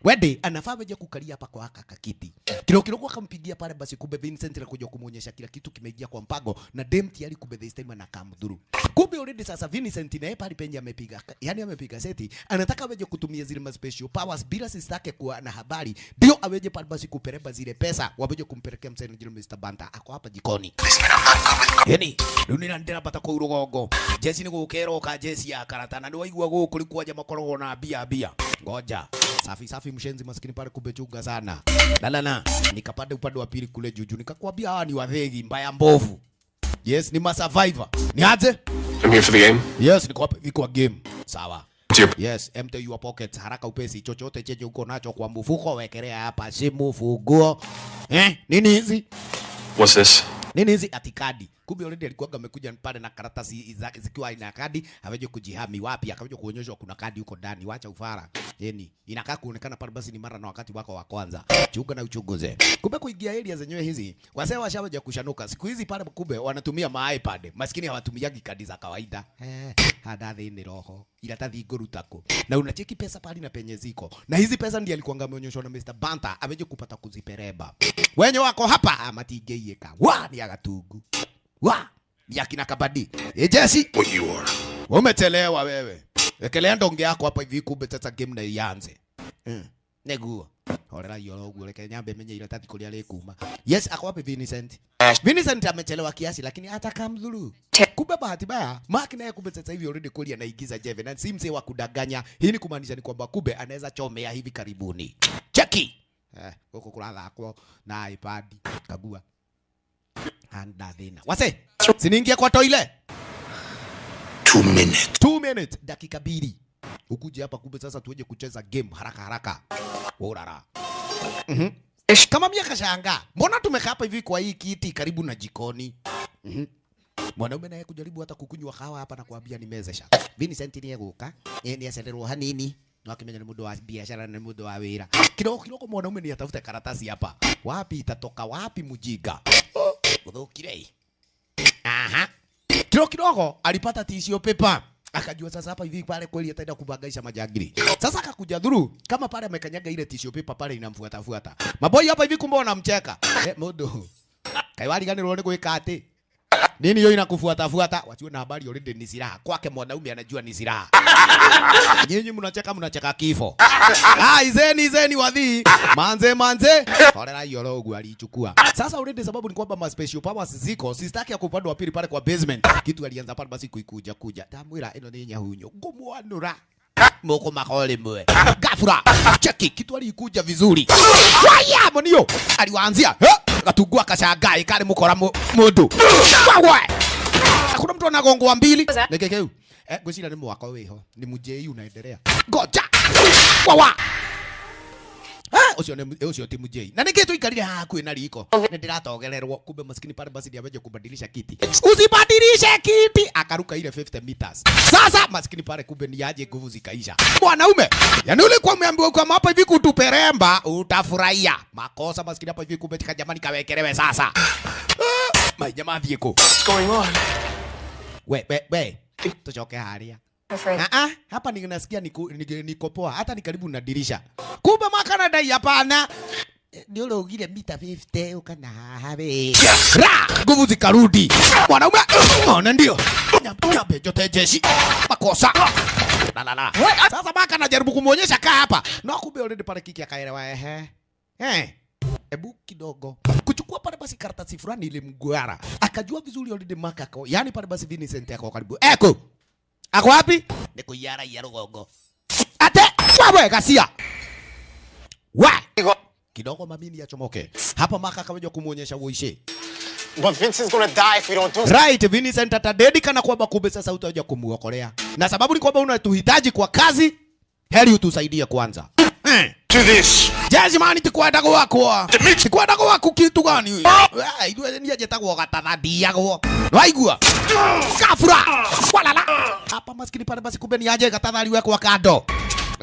Wede anafaa weje kukalia hapa kwa haka kakiti. Kidogo kidogo akampigia pale basi kumbe Vincent alikuja kumuonyesha kila kitu kimeingia kwa mpango na dem tayari kumbe this time anakamdhuru. Kumbe already sasa Vincent naye pale penye amepiga, yani amepiga seti, anataka weje kutumia zile special powers bila sister yake kuwa na habari. Ndio aweje pale basi kupereba zile pesa, waweje kumpelekea msanii Mr. Banta ako hapa jikoni. Yani dunia ndira pata kwa urugongo. Jesi ni gukeroka jesi ya karata na ndio guku likuwa jamaa korogwo na bia bia. Ngoja. Safi safi mshenzi maskini pale kubechuga sana. Lalana nikapanda upande wa pili kule juju nikakwambia hawa ni wathegi mbaya mbovu. Yes, ni ma survivor. Ni aje? I'm here for the game. Yes, niko hapa kwa game. Sawa. Yes, empty your pockets haraka upesi, chochote chenye uko nacho kwa mfuko wekelea hapa, simu, funguo. Nini hizi? What's this? Nini hizi ati kadi? Kumbe already alikuwa amekuja pale na karatasi zikiwa ina kadi, haweje kujihami wapi, akaweje kuonyeshwa kuna kadi huko ndani, wacha ufara. Yani inakaa kuonekana pale basi ni mara na wakati wako wa kwanza. Chunga na uchunguze. Kumbe kuingia area zenyewe hizi, wasee washaweje kushanuka. Siku hizi pale kumbe wanatumia ma iPad. Maskini hawatumiagi kadi za kawaida. Hadathi ni roho. Iratathi ngurutako. Na unacheki pesa pale na penye ziko. Na hizi pesa ndiye alikuwa ameonyeshwa na Mr. Banta, aweje kupata kuzipereba. Wenye wako hapa matingeieka. Wa ni agatungu. Wa ni akina Kabadi. Jesse, what you are. Umechelewa wewe. Wekelea ndonge yako hapa hivi kumbe sasa game na ianze. Neguo. Horera yoro uguo reke nyambe menye iratathi kuria rikuma. Yes, ako wapi Vincent? Vincent amechelewa kiasi lakini hata kamdhuru. Kumbe bahati mbaya, Mark naye kumbe sasa hivi already kuli anaigiza jeve na si mzee wa kudanganya. Hii ni kumaanisha ni kwamba kumbe anaweza chomea hivi karibuni. Cheki. Huko kulathakwo na iPad kagua. Anda thina. Wase, siniingia kwa toilet. 2 minutes. 2 minutes, dakika 2. Ukuje hapa kumbe sasa tuweje kucheza game haraka haraka. Urara. Kama mimi akashangaa, mbona tumekaa hapa hivi kwa hii kiti karibu na jikoni? Mwanaume naye kujaribu hata kukunywa kahawa hapa na kuambia nimezesha. Vincent ni eguka, yeye ni acererwo hanini. No akimenya ni mundu wa biashara na ni mundu wa wira. Kidogo kidogo mwanaume ni atafuta karatasi hapa. Wapi itatoka wapi mujiga? Uthukire. Aha. Kidogo kidogo alipata tissue paper. Akajua sasa hapa hivi pale kweli ataenda kubangaisha majangili. Sasa akakuja dhuru kama pale amekanyaga ile tissue paper pale inamfuata fuata. Maboi hapa hivi kumbe wanamcheka. Mundu. Kaiwali gani rone gwika ati? Nini hiyo inakufuata fuata? Wasiwe na habari already ni silaha. Kwake mwanaume anajua ni silaha. Nyinyi mnacheka mnacheka kifo. Ah, izeni izeni wadhi. Manze manze. Horera hiyo rogu aliichukua. Sasa already sababu ni kwamba ma special powers ziko. Sistaki ya kupanda wa pili pale kwa basement. Kitu alianza pale basi kuikuja kuja. Tamwira ino ni nyahunyo. Ngumwanura. Moko makole mwe. Gafura. Cheki kitu alikuja vizuri. Waya monio. Aliwaanzia. Katugua kashangaa ikale mukora mundu. Wawe. Hakuna mtu anagongwa mbili. Nekekeu. Ngwicira ni mwaka wiho. Ni mujei unaendelea. Ngoja. Wawa. Ucio ni ucio ti mujei. Na niki tuikarire haha hakuhi na riko. Ni ndiratogererwo kumbe maskini pale basi ndiameje kubadilisha kiti. Usibadilishe kiti. Akaruka ile 50 meters. Sasa maskini pale kumbe ni aje nguvu zikaisha. Mwanaume, yani ule kwa umeambiwa kwa hapa hivi kutuperemba utafurahia. Makosa maskini hapa hivi kumbe tika jamani kawekelewe sasa. Mai jamaa thieko. What's going on? We we we. Tuchoke haria. Hapa ninasikia niko poa hata ni karibu na dirisha. Kumbe maka na dai hapana. Ni ule ugire mita 50 ukana habe. Ra, nguvu zikarudi. Mwanaume, ona ndio. Nyabe jote jeshi. Makosa. La la la. Sasa maka anajaribu kumuonyesha kaa hapa. Na kumbe already pale kiki akaelewa ehe. Ebu kidogo. Kuchukua pale basi karatasi fulani ile mgwara. Akajua vizuri already maka kwa. Yaani pale basi Vincent yako karibu. Eko. Ako wapi? Ni kuyara ya rugongo. Ate, wewe gasia. Wa. Kidogo mamini yachomoke. Hapa maka akaweja kumuonyesha uishi. But Vincent's gonna die if we don't do. Right, Vincent atadedika na kwamba kumbe sasa utakuja kumuokolea. Na sababu ni kwamba unatuhitaji kwa kazi, heri utusaidie kwanza. To this. Jezi mani tikwenda gwakwa. Tikwenda gwaku kitu gani? Ithuĩ niĩ njĩtagwo gatathandiagwo. Waigua? Kafura. Walala. Hapa maskini pale basi kumbe ni aje gatathari wekwa kando.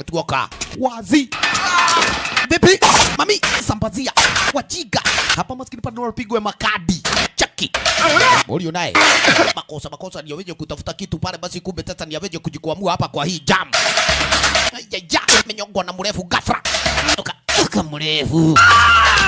Tuoka. Wazi. Vipi? Mami sambazia. Wajiga. Hapa maskini pale unapigwa makadi. Chaki. Ulio naye. Makosa makosa ndio weje kutafuta kitu pale basi kumbe tata ni weje kujikwamua hapa kwa hii jam. Ya menyongwa na mrefu ghafla. Toka mrefu.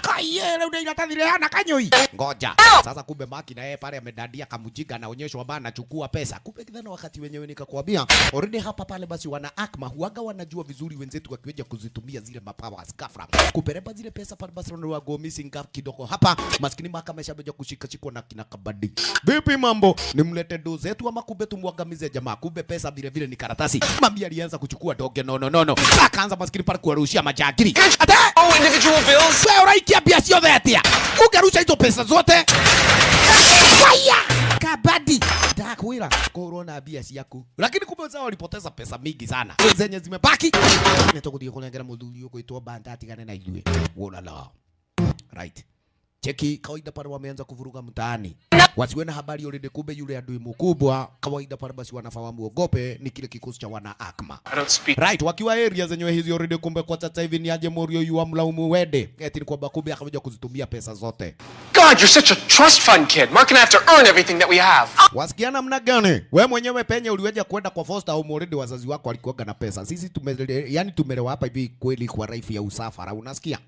Kaiye leo inatathire na kanyoi. Ngoja. Sasa kumbe Maki na yeye pale amedadia kamujiga na onyesho bana anachukua pesa. Kumbe kidhana wakati wenyewe nikakwambia already hapa pale basi wana akma huaga wanajua vizuri wenzetu wakiweja kuzitumia zile mapowers ghafla. Kupereba zile pesa pale basi wa go missing gap kidogo hapa. Maskini Maka ameshabeja kushika chiko na kina kabadi. Vipi mambo? Nimlete do zetu ama kumbe tumwangamize jamaa. Kumbe pesa vile vile ni karatasi. Mami alianza kuchukua doge no no no no. Akaanza maskini pale kuwarushia majangili. Ate! Oh, individual bills. Wewe uraikia bia sio vetia. Ungerusha hizo pesa zote. Waya! Kabadi. Ndakwira corona bia ciaku. Lakini kumbe zao walipoteza pesa mingi sana. Zenye zimebaki. Netokuthie kunengera muthuri uguitwo Banta atigane na ithuĩ. Wona la. Right. Cheki kawaida pale wameanza kuvuruga mtaani. Wasiwe na habari already kumbe yule adui mkubwa kawaida pale basi wanafaa wamuogope ni kile kikosi cha wana Akma. I don't speak. Right, wakiwa area zenyewe hizi already kumbe kwa sasa hivi ni aje Morio yu amlaumu Wede. Eti ni kwamba kumbe akaja kuzitumia pesa zote. God, you're such a trust fund kid. Mark and I have to earn everything that we have. Wasikia namna gani? Wewe mwenyewe penye uliweja kwenda kwa foster home already wazazi wako walikuwa na pesa. Sisi yani tumelewa hapa hivi kweli kwa life ya usafara, unasikia?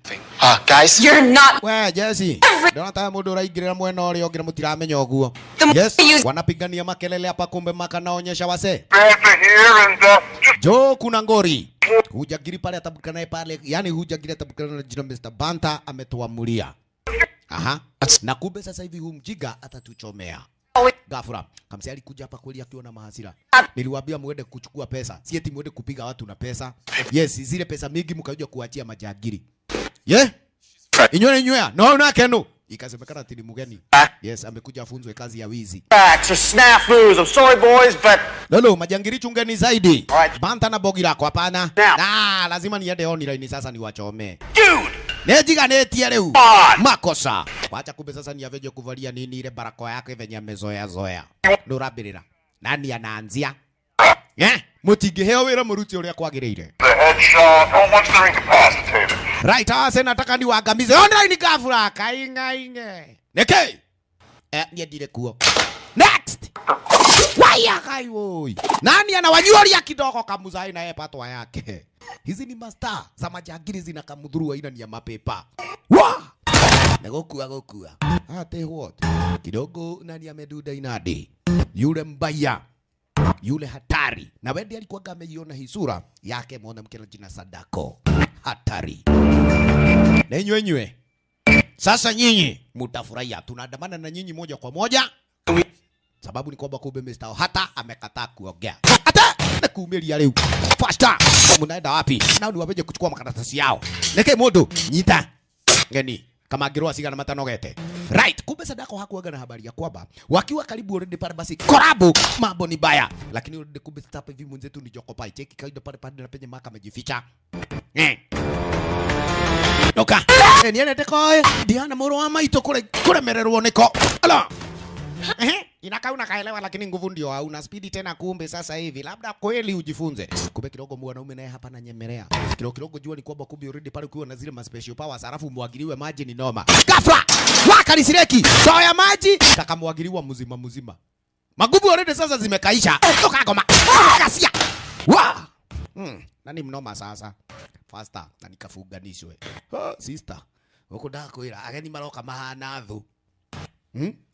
Guys, you're not. We Jesse, ndona mundu uraingirira mwena uria ungi mutiramenya uguo. Yes, wanapigania makelele hapa kumbe Maka naonyesha wase. Jo kuna ngori. Hujagiri pale atabukana naye pale, yani hujagiri atabukana na jina Mr. Banta ametuamulia. Aha. Na kumbe sasa hivi huu mjiga atatuchomea. Gafura, kamsi alikuja hapa kweli akiwa na mahasira. Niliwaambia muende kuchukua pesa, si eti muende kupiga watu na pesa. Yes, zile pesa mingi mkaja kuachia majagiri. Yeah? Inywe inywe. No na kenu. Ikasemekana ati ni mgeni. Yes, amekuja afunzwe kazi ya wizi. Facts or snafus. I'm sorry, boys, but Lolo, majangiri chungeni zaidi. Alright. Banta na bogi lako hapana. Now. Na lazima niende online sasa niwachome. Dude. Nejiganetie riu. On. Makosa. Wacha kumbe sasa ni aveje kuvalia nini ile barakoa yake venye amezoea zoea. Nurabirira. Nani anaanzia? Eh? Mutingiheo wira muruti uria kwagiriire. The headshot. Oh, once they're incapacitated. Right, sasa nataka niwaangamize. Online gafura kainga inge. Neke. Niendire kuo. Next. Waya kai woi. Nani anawanyuria kidogo kamuzai na yeye patwa yake. Hizi ni master za majangili zinakamudhuru aina ni ya mapepa. Wa! Na gokua gokua. Ate what? Kidogo nani ameduda inadi? Yule mbaya. Yule hatari. Na wendi alikuwa ameiona hii sura yake mwanamke na jina Sadako. Hatari. Na inywe. Sasa nyinyi mutafurahia. Tunaandamana na nyinyi moja kwa moja. Sababu ni kwamba kumbe Mr. Ohata amekataa kuongea. Ata na kuumiria leo. Faster. Mnaenda wapi? Nao ni wapeje kuchukua makaratasi yao. Neke modo nyita. Ngeni kama ngirwa cigana matanogete. Right, kumbe Sadako hakuaga na habari ya kwamba wakiwa karibu already pale basi korabu mambo ni baya. Lakini already kumbe sasa hivi mwenzetu ni Jokopai. Cheki kaida pale pale na penye maka amejificha. Doka. Niene teko Diana moro wa maito kule kuremererwo niko. Ala. Inakaa unakaelewa lakini nguvu ndio hauna spidi tena kumbe sasa hivi labda kweli ujifunze. Kumbe kidogo mwanaume naye hapa ananyemelea. Kidogo kidogo jua ni kwamba kumbe already pale ukiwa na zile ma special powers alafu mwagiliwe maji ni noma. Ghafla waka nisireki toa ya maji takamwagiliwa mzima mzima. Magubu already sasa zimekaisha. Toka goma. Kasia. Wa. Nani mnoma sasa? Faster na nikafunganishwe. Sister. Huko ndakwira ageni maroka mahana thu.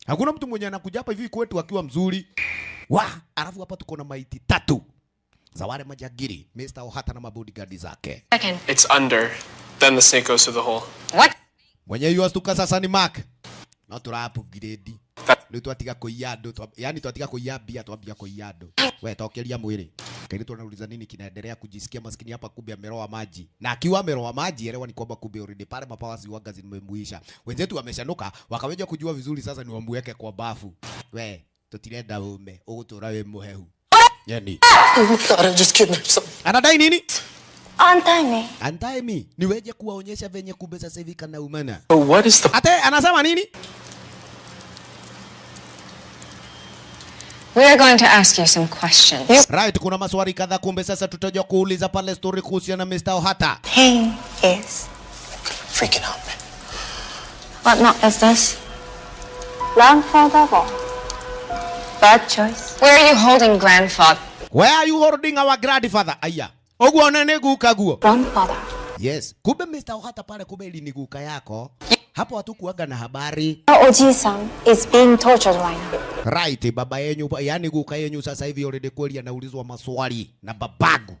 Hakuna mtu mwenye anakuja hapa hivi kwetu akiwa mzuri. Wa, alafu hapa tuko na maiti tatu za wale majagiri, Mr. Ohata na mabodyguard zake. It's under. Then the snake goes through the hole. What? Mwenye yuastuka sasa ni Mark. No tura upgrade. Ndio twatiga kuiya andu, yani twatiga kuiya mbia twambia kuiya andu. We tokeria mwili. Kairi tunauliza nini kinaendelea kujisikia maskini hapa kumbe ameroa maji. Na akiwa ameroa maji elewa ni kwamba kumbe already pale mapawasi waga zimemuisha. Wenzetu wameshanuka wakaweja kujua vizuri sasa ni wamweke kwa bafu. We tutirenda ume ugutura we muhehu. Yani. Oh my God, I just kidnapped someone. Anadai nini? Untie me. Untie me. Niweje kuwaonyesha venye kumbe sasa hivi kana umana. But what is the Ate anasema nini? We are going to ask you some questions. Right, kuna maswali kadhaa kumbe sasa tutajua kuuliza pale story kuhusiana na Mr. Ohata. Pain is. Freaking out, man. What knot is this? Grandfather wrong. Bad choice. Where are you holding grandfather? Where are you holding our grandfather? Aya. Oguo nene guka guo. Grandfather. Yes. Kumbe Mr. Ohata pale kumbe ili ni guka yako. Hapo hatukuaga na habari. Oji-san is being tortured right now. Right, baba yenyu, yani guka yenyu sasa hivi already kweli anaulizwa maswali na babagu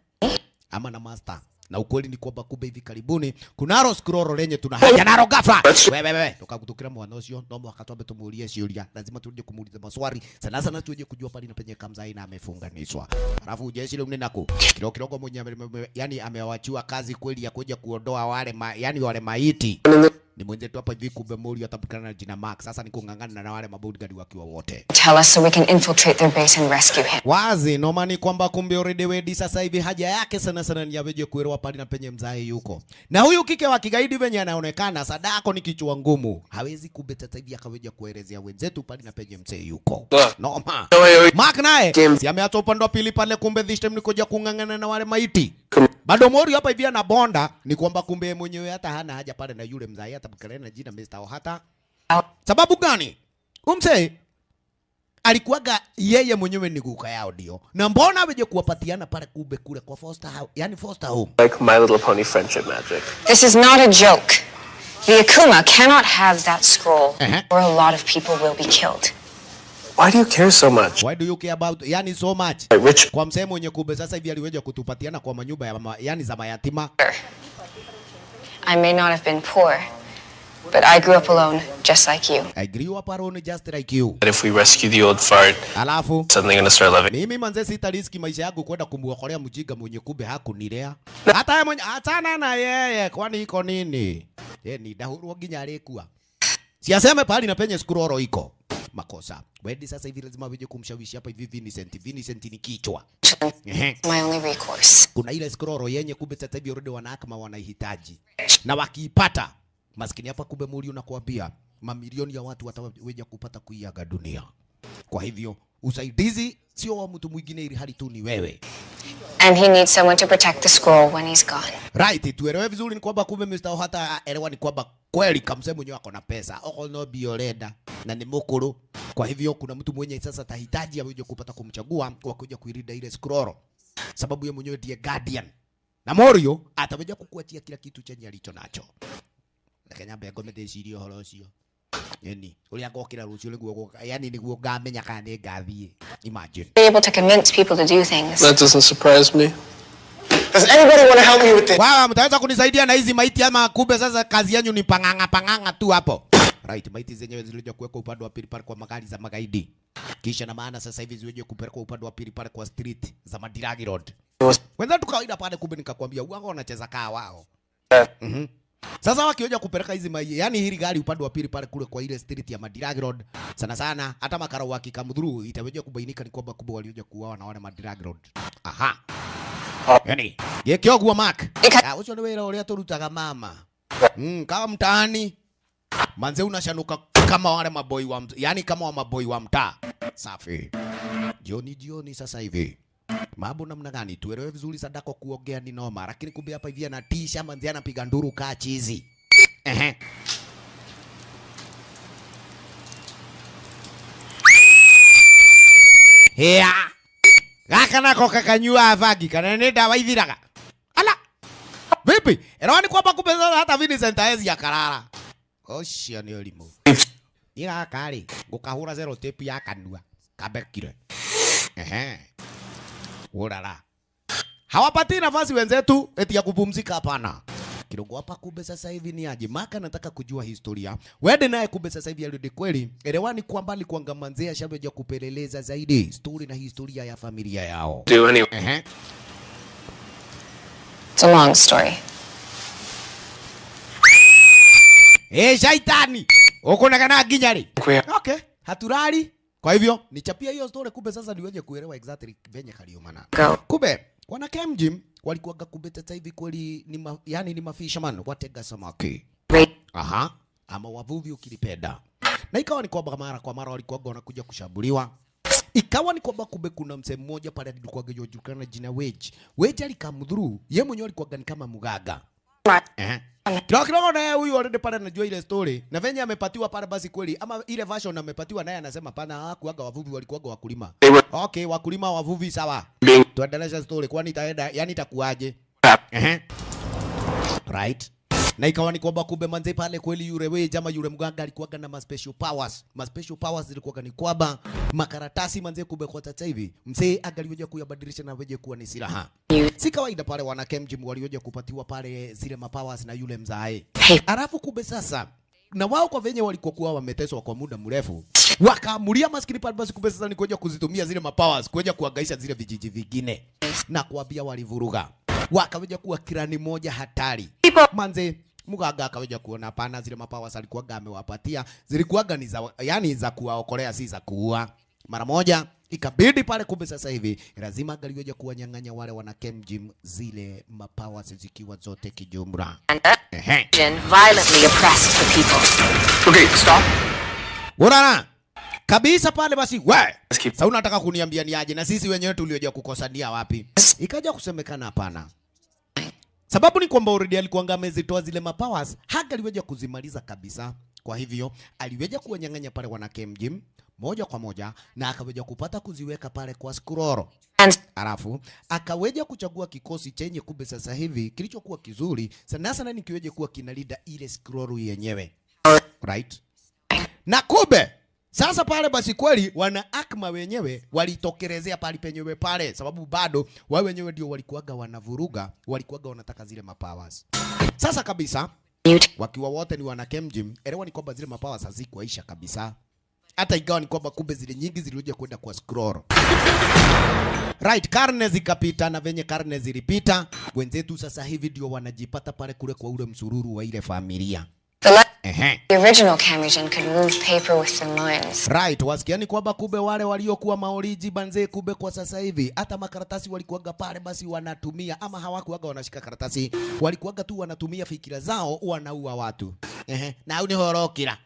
ama na master. Na ukweli ni kwamba kumbe hivi karibuni kunaro scroll lenye tuna haja naro ghafla. Wewe tukakutukira mwana ucio no mwaka twambe tumuurie ciuria. Lazima turudi kumuuliza maswali sana sana tuje kujua pale na penye kamzai na amefunganishwa. Alafu jeshi leo mnenako kidogo kidogo mwenye yani amewachiwa kazi kweli ya kuja kuondoa wale yani wale maiti. Ni mwenzetu hapa hivi kumbe Mori atabukana na jina Mark. Sasa ni kung'ang'ana na wale mabodyguard wakiwa wote. Tell us so we can infiltrate their base and rescue him. Wazi noma ni kwamba kumbe already wedi sasa hivi haja yake sana sana ni aweje kuelewa pale na penye mzae yuko. Na huyu kike wa kigaidi venye anaonekana Sadako ni kichwa ngumu. Hawezi kumbe sasa hivi akaweje kuelezea wenzetu pale na penye mzee yuko. Noma. Mark naye si ameacha upande wa pili pale kumbe this time ni kuja kung'ang'ana na wale maiti. Bado Mori hapa hivi anabonda ni kwamba kumbe mwenyewe hata hana haja pale na yule mzai hata na jina Mr. Ohata. Sababu gani? Umse alikuwaga yeye mwenyewe ni guka yao ndio. Na mbona weje kuwapatiana pale kumbe kule kwa foster house, yani foster home. Like My Little Pony friendship magic. This is not a joke. The Akuma cannot have that scroll or a lot of people will be killed. Why do you care so much? Why do you care about yani so much? Like rich. Kwa msemo mwenye kumbe sasa hivi aliweja kutupatiana kwa manyumba ya yani za mayatima. I may not have been poor, but I grew up alone just like you. I grew up alone just like you. But if we rescue the old fart, alafu suddenly gonna start loving. Mimi manze sita riski maisha yangu kwenda kumuokolea mjinga mwenye kumbe hakunilea. Hata yeye mwenye achana na yeye kwani iko nini? Yeye ni ndahurwo nginya alikuwa. Si aseme pahali na penye scroll iko. Makosa. Wedi sasa hivi lazima weje kumshawishi hapa hivi Vincent. Vincent ni kichwa. My only recourse. Kuna ile scroll yenye kumbe sasa hivi already wanahakama wanaihitaji. Na wakiipata maskini hapa kumbe muri unakuambia mamilioni ya watu wataweja kupata kuiaga dunia. Kwa hivyo usaidizi sio wa mtu mwingine ili hali tu ni wewe. And he needs someone to protect the scroll when he's gone. Right, tuelewe vizuri ni kwamba kumbe Mr. Ohata elewa ni kwamba kweli kamsemo mwenyewe ako na pesa. Oko no bioleda na ni mukuru. Kwa hivyo kuna mtu mwenye sasa tahitaji aweze kupata kumchagua kwa kuja kuilinda ile scroll. Sababu yeye mwenyewe ndiye guardian. Na Morio ataweza kukuachia kila kitu chenye alicho nacho. Lakini ambe ngome ndecirie ũhoro ũcio. Yani uria ngokira rucio niguo yani niguo ngamenya kana nĩ ngathiĩ. Imagine. Be able to convince people to do things. That doesn't surprise me. Does anybody want to help me with this? Wawa, mtaweza kunisaidia na hizi maiti ama kumbe sasa kazi yenu ni panganga panganga tu hapo. Right, maiti zenyewe zilikuja kuwekwa upande wa pili pale kwa magari za magaidi. Kisha na maana sasa hivi ziweje kupelekwa upande wa pili pale kwa street za Madiragi Road. Wenzetu kawaida pale kumbe nikakwambia wao wanacheza kaa wao. Sasa wakioja kupeleka hizi mai, yani hili gari upande wa pili pale kule kwa ile street ya Madiragi Road. Sana sana hata makara wakikamdhuru itaweje kubainika ni kwamba kubwa walioja kuuawa na wale Madiragi Road. Aha. Yani, gekio Mark. Ucio ni wira uria turutaga mama. Kama mtaani manze unashanuka kama wale maboi wa yani kama wa maboi wa mtaa. Safi. Jioni jioni sasa hivi. Mambo namna gani? Tuelewe vizuri Sadako kuongea ni noma, lakini kumbe hapa hivi anatisha manze anapiga nduru kaa chizi. Ehe. Hea. Gaka nako kakanyua vagi kana nĩ ndawa ithiraga. Ala. Vipi? Elewa ni kwamba kumbe sasa hata Vincent haezi akarara. Ocio nĩ ũrimũ. Ni gaka rĩ, ngũkahũra zero tape ya kanua. Kabekire. Ehe. Urara. Hawapati nafasi wenzetu eti ya kupumzika hapana. Kidogo hapa kumbe sasa hivi ni aje. Maka nataka kujua historia. Wende naye kumbe sasa hivi alirudi kweli. Elewani kwamba alikuwa manzea shabeja kupeleleza zaidi story na historia ya familia yao. Do anyway. It's a long story. Eh, shaitani. Uko na kana ginyari. Okay, haturali. Kwa hivyo nichapia hiyo story kumbe sasa niweje kuelewa exactly venye kaliumana. Kumbe wana Kemjim walikuwa kumbe sasa hivi kweli ni yani ni mafisherman watega samaki. Aha, ama wavuvi ukilipenda. Na ikawa ni kwamba mara kwa mara walikuwa wanakuja kushambuliwa. Ikawa ni kwamba kumbe kuna mzee mmoja pale alikuwa anajulikana jina Wedge. Wedge alikamdhuru, yeye mwenyewe alikuwa ni kama mganga. Kidogo kidogo naye huyu already pale anajua ile story na venye amepatiwa pale basi kweli ama ile version amepatiwa naye anasema pana hakuaga wavuvi walikuaga wakulima. Okay, wakulima wavuvi sawa. Tuendeleze story kwani itaenda yani itakuaje? Right. Na ikawa ni kwamba kumbe manze pale kweli yule wewe jamaa yule mganga alikuwaga na ma special powers. Ma special powers zilikuwa ni kwamba makaratasi manze kumbe kwa sasa hivi mzee angaliweza kuyabadilisha na weje kuwa ni silaha. Si kawaida pale wana Kemjim walioje kupatiwa pale zile ma powers na yule mzae. Alafu kumbe sasa na wao kwa venye walikuwa kuwa wameteswa kwa muda mrefu wakaamulia maskini pale basi kumbe sasa ni kuja kuzitumia zile ma powers kuja kuangaisha zile vijiji vingine na kuambia walivuruga. Wakaweja kuwa kirani moja hatari. Manze muganga akaweja kuona hapana zile mapawa alikuwa amewapatia zilikuwa ni za yani za kuwaokolea si za kuua. Mara moja ikabidi pale kumbe sasa hivi lazima angaliweja kuwanyang'anya wale wana Kemjim zile mapawa zikiwa zote kijumla. Violently oppressed the people. Okay, stop. Urara. Kabisa pale basi we. Sasa unataka kuniambia ni aje na sisi wenyewe tulioja kukosania wapi? Ikaja kusemekana hapana. Sababu ni kwamba already alikuwa amezitoa zile mapowers, hangaliweza kuzimaliza kabisa. Kwa hivyo aliweza kuwanyang'anya pale wana Kemjim moja kwa moja na akaweza kupata kuziweka pale kwa scroll. Alafu akaweza kuchagua kikosi chenye kumbe sasa hivi kilichokuwa kizuri sana sana ni kiweje kuwa kinalinda ile scroll yenyewe. Right? Na kumbe sasa pale basi kweli wana Akma wenyewe walitokelezea pale penyewe pale sababu bado wao wenyewe ndio walikuwaga wanavuruga, walikuwaga wanataka zile mapowers. Sasa kabisa wakiwa wote ni wana Kemjim, elewa ni kwamba zile mapowers hazikuisha kabisa. Hata ingawa ni kwamba kumbe zile nyingi zilikuja kwenda kwa scroll. Right, karne zikapita na venye karne zilipita, wenzetu sasa hivi ndio wanajipata pale kule kwa ule msururu wa ile familia. The original Kamijin could move paper with their minds. Right, wasikiani kwamba kumbe wale waliokuwa maoriji banze kumbe kwa sasa hivi hata makaratasi walikuwaga pale basi wanatumia ama hawakuwaga wanashika karatasi, walikuwaga tu wanatumia fikira zao wanaua watu. Na unihorokira.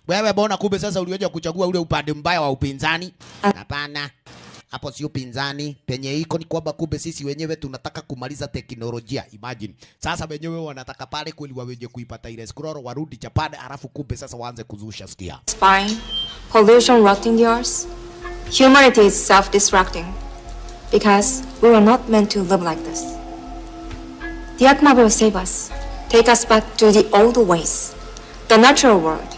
Wewe bona kumbe sasa uliweza kuchagua ule upande mbaya wa upinzani? Hapana. Hapo sio upinzani, penye iko ni kwamba kumbe sisi wenyewe tunataka kumaliza teknolojia. Imagine. Sasa wenyewe wanataka pale kweli waweje kuipata ile scroll warudi Japan, alafu kumbe sasa waanze kuzusha sikia. Spine, pollution rotting the earth. Humanity is self-destructing because we were not meant to live like this. The Akuma will save us, take us back to the old ways, the natural world.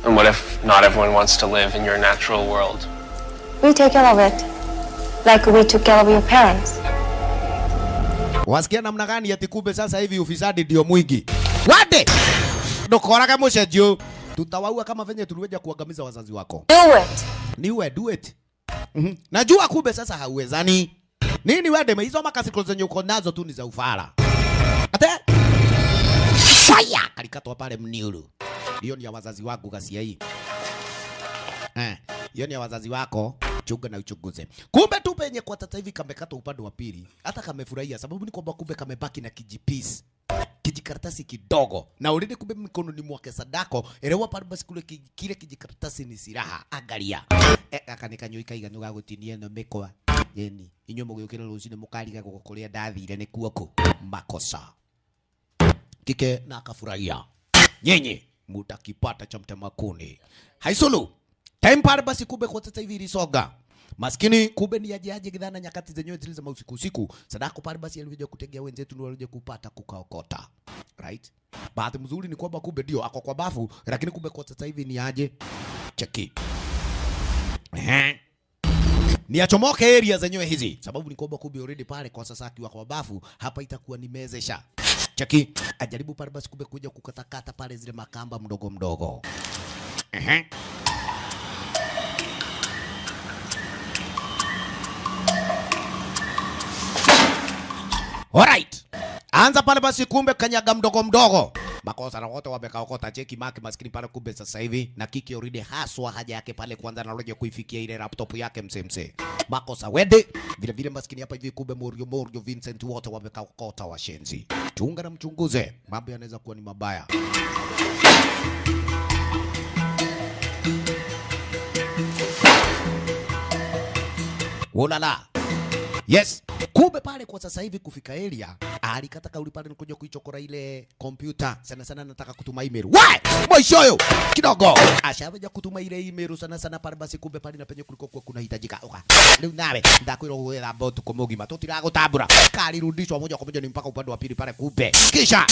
And what if not everyone wants to live in your natural world? We take care of it, like we took care of your parents. Wasikia namna gani ati kumbe sasa hivi ufisadi ndio mwingi. Wade! Ndokoraga mushenjio. Tutawaua kama venye tuliweza kuangamiza wazazi wako. Do it. Niwe do it. Najua kumbe sasa hauwezani. Nini wade hizo makasiko zenye uko nazo tu ni za ufala. Ate? Fire! Kalikatwa pale mniuru. Hiyo ni ya wazazi wako ghasia hii. Hiyo ni ya wazazi wako, chunga na uchunguze. Kumbe tu penye kwa sasa hivi kamekata upande wa pili. Hata kamefurahia sababu ni kwamba kumbe kamebaki na kijipisi. Kijikaratasi kidogo. Na ulinde kumbe mikononi mwake Sadako, elewa pale basi kule kile kijikaratasi ni silaha. Angalia. Akanikanyuika iganuga gutinia no mekwa. Yeni, inyo mugiukira rucini mukariga gukuria ndathire ni kuoku. Makosa. Kike na akafurahia. Nyenye mutakipata cha mtemakuni. Haisulu. Time pale basi kumbe kwa sasa hivi ilisoga. Maskini kumbe ni aje aje gidhana nyakati zenyewe zile za usiku usiku. Sadako pale basi alikuja kutegea wenzetu ndio walikuja kupata kukaokota. Right? Bahati mzuri ni kwamba kumbe ndio ako kwa bafu, lakini kumbe kwa sasa hivi ni aje cheki. Ni achomoke area zenyewe hizi. Sababu ni kwamba kumbe already pale kwa sasa akiwa kwa bafu, hapa itakuwa ni mezesha. Cheki, ajaribu pale basi kumbe kuja kukatakata pale zile makamba mdogo mdogo. Alright. Anza pale basi kumbe kanyaga mdogo mdogo. Makosa na wote wamekaokota. Cheki maki maskini pale kumbe sasa hivi na kiki already haswa haja yake pale kwanza na roje kuifikia ile laptop yake msemse. Makosa wede vile vile maskini hapa hivi kumbe Morio Morio Vincent wote wamekaokota washenzi. Chunga na mchunguze, mambo yanaweza kuwa ni mabaya. Wolala. Yes. Kumbe pale kwa sasa hivi kufika area alikata kauli pale nikuja kuichokora ile kompyuta sana sana nataka kutuma email. Why? Mwishoyo kidogo. Ashaweja kutuma ile email sana sana pale basi kumbe pale na penye kuliko kwa kunahitajika. Oka. Leo nawe ndakwira gwetha botu kumugima tutiragutambura. Kalirudishwa moja kwa moja ni mpaka upande wa pili pale kumbe. Kisha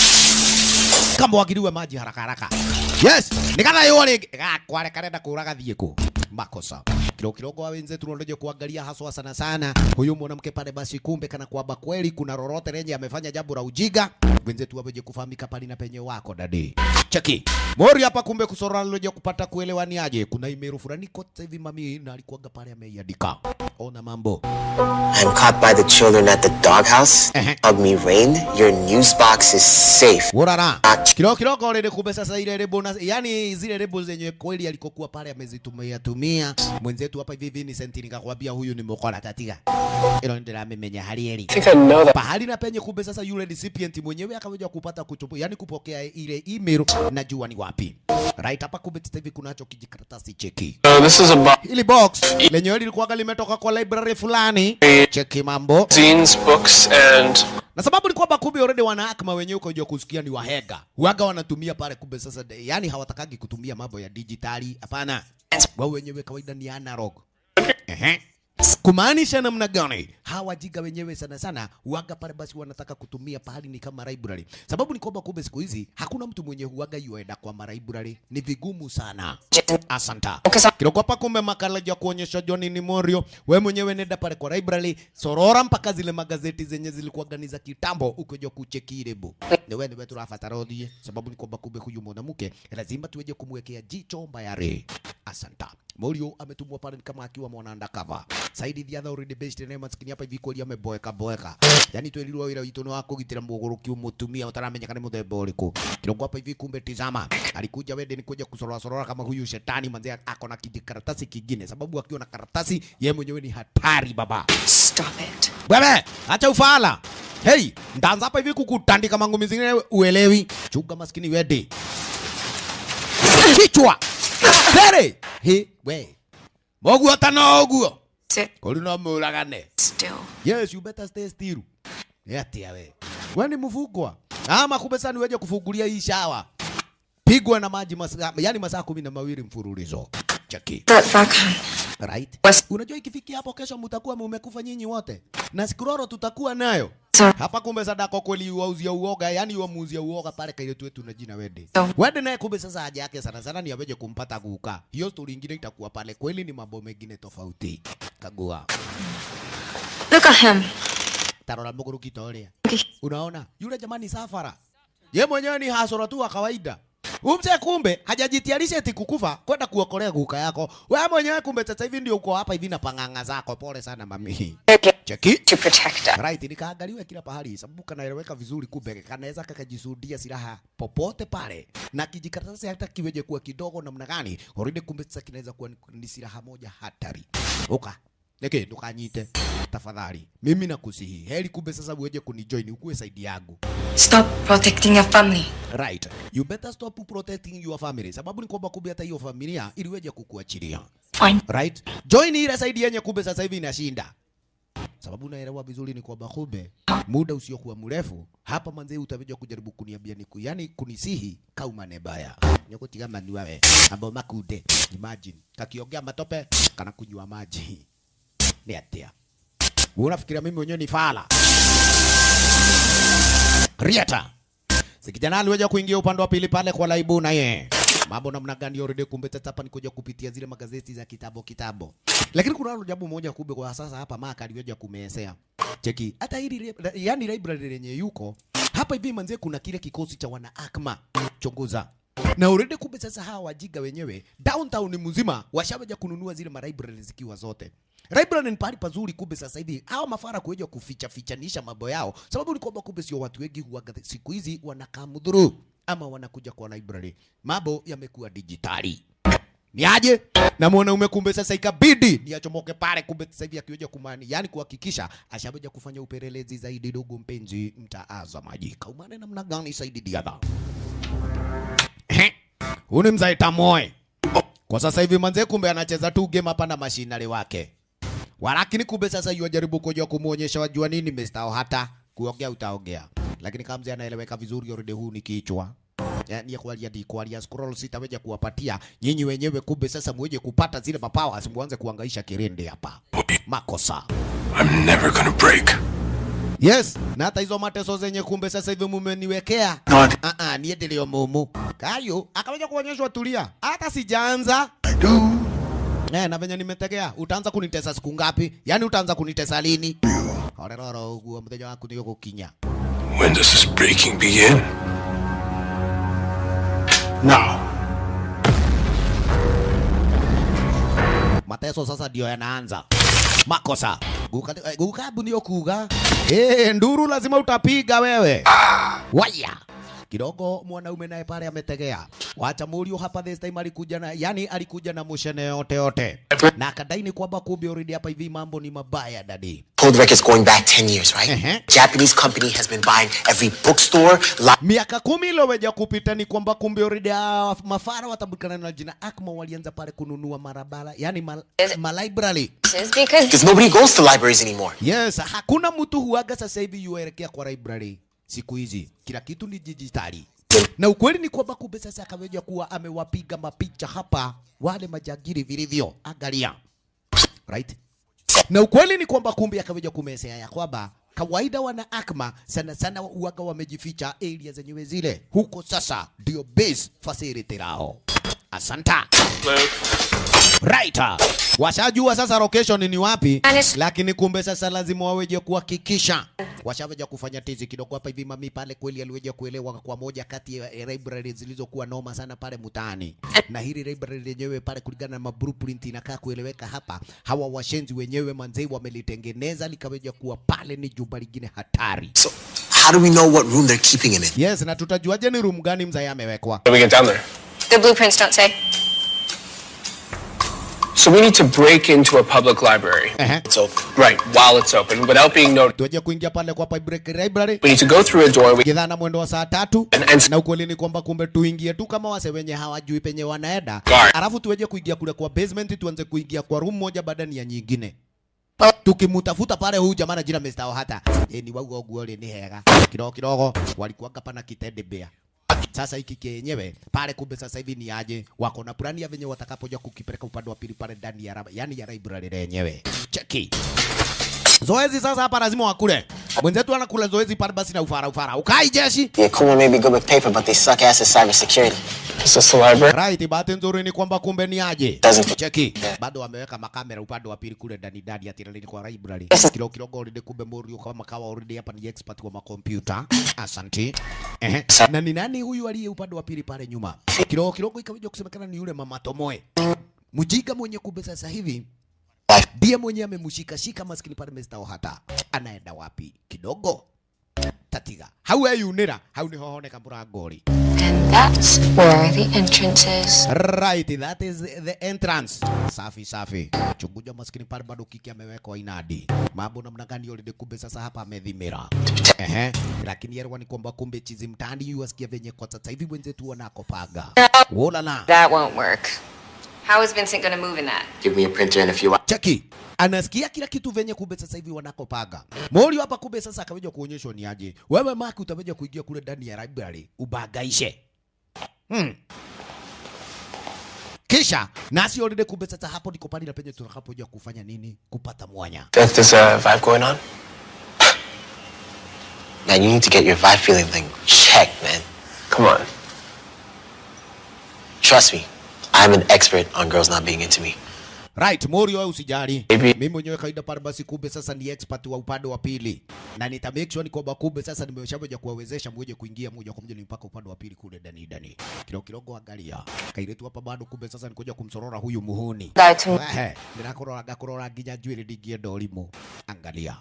kama wagiriwe maji haraka haraka. Yes, nikatha yore kware karenda kuraga thiĩ ku. Makosa. Kidogo wa wenzetu tunaje kuangalia haswa sana sana huyu mwanamke pale basi kumbe kana kwamba kweli kuna lolote lenye amefanya jambo la ujiga. Wenzetu waje kufahamika pale na penye wako dadi. Cheki. Mori hapa kumbe kusora loje kupata kuelewa ni aje. Kuna email fulani kote hivi mami na alikuwa pale ameiandika. Ona mambo. I'm caught by the children at the doghouse. Hug me rain, your news box is safe. Worara. Kidogo ile kumbe sasa ile lebo na yani zile lebo zenye kweli alikokuwa pale amezitumia tumia. Mwenzetu hapa hivi Vincent nikakwambia huyu ni mokora tatiga. Ilo ndira amemenya hali eli. Pahali na penye kumbe sasa yule recipient mwenyewe akaweza kupata kuchupu, yani kupokea ile email najua ni wapi. Right hapa kumbe sasa hivi kunacho kijikaratasi cheki. This is a box. Ili box lenyewe lilikuwa limetoka kwa library fulani. Cheki mambo. Zines, books and na sababu ni kwamba kumbe already wanaakma wenyewe kwa kusikia ni wahega. Waga wanatumia pale kumbe sasa yani hawatakagi kutumia mambo ya digitali hapana. Wao wenyewe kawaida ni analog. Kumaanisha namna gani? Hawa jiga wenyewe sana sana huaga pale basi wanataka kutumia pahali ni kama library. Sababu ni kwamba kumbe siku hizi hakuna mtu mwenye huaga yuaenda kwa library, ni vigumu sana. Asanta. Kidogo hapa kumbe makala ya kuonyesha Johnny ni Morio, wewe mwenyewe nenda pale kwa library, sorora mpaka zile magazeti zenye zilikuwa gani za kitambo ukija kucheki lebo. Ni wewe ni turafatara odie, sababu ni kwamba kumbe huyu mwanamke lazima tuweje kumwekea jicho mbayare. Asanta. Morio ametumwa pale kama akiwa mwana undercover. Saidi the other already based in maskini hapa hivi kweli ameboeka boeka. Yani twelirwa wira witu ni wa kugitira muguruki mutumia utaramenyeka ni muthemba uriku. Kirongo hapa hivi kumbe tizama. Alikuja Wende ni kuja kusorora sorora kama huyu shetani manze ako na kijikaratasi kingine sababu akiwa na karatasi yeye mwenyewe ni hatari baba. Stop it. Wewe, acha ufala. Hey, nitaanza hapa hivi kukutandika mangumi zingine uelewi. Chunga maskini Wende. Kichwa. Sere. He, we. Moguo tano oguo. Sit Kori no muragane. still. Yes, you better stay still. Ati we. Wewe ni mfungwa. Ama kumbe sasa niweje kufungulia hii shawa. Pigwa na maji masaa, yani masaa 12 mfululizo. Cheki. That Rakan. Right? Unajua ikifikia hapo kesho mtakuwa mmekufa nyinyi wote. Na sikuroro tutakuwa nayo. Sorry. Hapa kumbe Sadako kweli wauzia uoga, yani wamuuzia uoga pale kailetu wetu na jina Wende. So- Wende naye kumbe sasa haja yake sana sana ni aweje kumpata guka. Hiyo story ingine itakuwa pale kweli ni mambo mengine tofauti. Kagua. Look at him. Tarora muguruki toria. Unaona? Yule jamani safara. Ye mwenyewe ni hasara tu wa kawaida. Umse kumbe hajajitayarisha eti kukufa kwenda kuokolea guka yako. Wewe mwenyewe kumbe sasa hivi ndio uko hapa hivi na panganga zako. Pole sana mami. Cheki. To protect us. Right, nikaangaliwe kila pahali sababu kanaeleweka vizuri, kumbe kanaweza kakajisudia silaha popote pale na kijikaratasi hata kiweje kuwa kidogo namna gani, already kumbe sasa kinaweza kuwa ni silaha moja hatari. Uka neke ndukanyite tafadhali, mimi nakusihi, heri kumbe sasa uweje kunijoin ukuwe side yangu. Stop protecting your family. Right, you better stop protecting your family, sababu ni kwamba kumbe hata hiyo familia iliweje kukuachilia. Fine. Right, join ile side yenye kumbe sasa hivi inashinda. Sababu naelewa vizuri ni kwamba kumbe muda usiokuwa mrefu hapa manze utakuja kujaribu kuniambia niku, yani kunisihi kaumane baya nyokutiga manua we ambao makunde. Imagine kakiongea matope kana kunywa maji ni atia. Unafikiria mimi mwenyewe ni fala Rieta? Si kijana aliweza kuingia upande wa pili pale kwa laibu na ye. Mambo namna gani already kumbe sasa hapa ni kuja kupitia zile magazeti za kitabo kitabo. Lakini kuna jambo moja kumbe kwa sasa hapa Maka aliweza kumesea. Cheki hata hili yani library lenye yuko hapa hivi manze kuna kile kikosi cha wana Akma chunguza. Na already kumbe sasa hawa wajiga wenyewe downtown mzima washaweja kununua zile ma library zikiwa zote. Library ni pahali pazuri kumbe sasa hivi hawa mafara kuja kuficha fichanisha mambo yao, sababu ni kwamba kumbe sio watu wengi huwaga siku hizi wanakamudhuru ama wanakuja kwa library. Mambo yamekuwa dijitali. Ni aje? Na mwanaume kumbe sasa ikabidi ni achomoke pale kumbe sasa hivi akiweja kumani, yani kuhakikisha ashaweja kufanya upelelezi zaidi. Ndugu mpenzi mtaazamaji, kaumane namna gani saidi diadha. Huyu ni mzaita moe. Kwa sasa hivi manze kumbe anacheza tu game hapa na mashinari wake. Walakini kumbe sasa yajaribu kuja kumuonyesha wajua nini Mr. Ohata, kuongea utaongea. Lakini kama mzee anaeleweka vizuri already huu ni kichwa. Ni kwalia di kwalia scroll sitaweja kuwapatia nyinyi wenyewe kumbe sasa muweje kupata zile mapower muanze kuhangaisha kirende hapa. Makosa. I'm never gonna break. Yes, na hata hizo mateso zenye kumbe sasa hivi mumeniwekea. Niendeleo mumu. Kayo akaweja kuonyeshwa tulia. Hata sijaanza. I do. Na venye nimetegea, utaanza kunitesa siku ngapi? Yani utaanza kunitesa lini? Horeroro uguo muthenya waku ni ugukinya. When does this breaking begin? Now. Mateso sasa ndio yanaanza. Makosa. Gukabu ndio kuga. Nduru lazima utapiga wewe. Waya. Kidogo mwanaume naye pale ametegea. Wacha Murio hapa this time alikuja na, yani alikuja na mushene yote yote. Na akadaini kwamba kumbe already hapa hivi mambo ni mabaya dadi. Pulled records going back 10 years, right? Japanese company has been buying every bookstore. Miaka 10 iliyoweja kupita ni kwamba kumbe already mafara watabukana na jina Akma walianza pale kununua marabara, yani ma library. Because nobody goes to libraries anymore. Yes, hakuna mtu huaga sasa hivi yuelekea kwa library. Siku hizi kila kitu ni dijitali. Na ukweli ni kwamba kumbe sasa akaweja kuwa amewapiga mapicha hapa wale majagiri vilivyo. Angalia. Right? Na ukweli ni kwamba kumbe akaweja kumesea ya kwamba kawaida wana Akma sana sana uaga wamejificha area zenyewe zile. Huko sasa ndio base facility lao. Asanta. Right. Washajua sasa location ni wapi, lakini kumbe sasa lazima waweje kuhakikisha. Washaweja kufanya tizi kidogo hapa hivi mami pale kweli aliweja kuelewa kwa moja kati ya library zilizokuwa noma sana pale mtaani. Na hili library lenyewe pale kulingana na blueprint inakaa kueleweka hapa. Hawa washenzi wenyewe manzee wamelitengeneza likaweja kuwa pale ni jumba lingine hatari. So how do we know what room they're keeping him in? Yes, na tutajuaje ni room gani mzee amewekwa? How do we get down there? The blueprints don't say. So we need to break into a public library. It's open. Right, while it's open, without being noticed. Tuweje kuingia pale kwa public library. We need to go through a door. Gidhana mwendo wa saa 3 na ukweli ni kwamba kumbe tuingie tu kama wase wenye hawajui penye wanaenda. Alafu tuweje kuingia kule kwa basement, tuanze kuingia kwa room moja baada ya nyingine. Tukimutafuta pale huyu jamaa jina Mr. Ohata. Ni waugo guole ni hega. Kidogo kidogo walikuwa pana kitende bea. Sasa hiki kenyewe pale kumbe sasa hivi ni aje wako na plani ya venye watakapoja kukipeleka upande wa pili pale ndani ya yani ya library lenyewe. Cheki. Zoezi sasa hapa lazima wakule. Mwenzetu anakula zoezi pale basi na ufara ufara. Ukai jeshi. The Akuma may be good with paper but they suck ass at cybersecurity. Is this the library? Right, bahati nzuri ni kwamba kumbe ni aje. Cheki. Bado wameweka makamera upande wa pili kule ndani ndani ati ndani kwa library. Kidogo kidogo already kumbe Morio kama kawa already hapa ni expert wa makompyuta. Asante. Na ni nani huyu aliye upande wa pili pale nyuma? Kidogo kidogo ikaweja kusemekana ni yule Mama Tomoe. Mjinga mwenye kumbe sasa hivi ndiye mwenye amemshika shika maskini pale Mr. Ohata. Anaenda wapi? Kidogo. Tatiga. Hau ayunira, hau ni hohoneka murangori. And that's where the entrance is. Right, that is the entrance. Safi safi. Chunguja maskini pale bado kiki amewekwa inadi. Mambo namna gani yule kumbe sasa hapa amedhimira. Lakini yerwa ni kwamba kumbe chizi mtaani yuasikia venye kwa sasa hivi wenzetu wanakopaga. Wolala. That won't work. How is Vincent gonna move in that? Give me a printer and a few. Cheki. Anasikia kila kitu venye kumbe sasa hivi wanakopaga. Mori hapa kumbe sasa akaweja kuonyeshwa ni aje. Wewe Mark utaweja kuingia kule ndani ya library ubagaishe. Kisha nasi already kumbe sasa hapo ndiko pale na penye tutakapoja kufanya nini? Kupata mwanya. There's a vibe going on. Man, you need to get your vibe feeling thing checked, man. Come on. Trust me. I'm an expert on girls not being into me. Right, Morio wewe usijali. Mimi mwenyewe kaida pale basi kumbe sasa ni expert wa upande wa pili. Na nita make sure ni kwamba kumbe sasa nimeshaanza kuwawezesha mmoja kuingia moja kwa moja ni mpaka upande wa pili kule ndani ndani. Kidogo kidogo angalia. Kairetu hapa bado kumbe sasa nikuja kumsorora huyu muhuni. Nirakorora ngakorora nginya njuĩrĩ ndingĩenda ũrimũ. Angalia.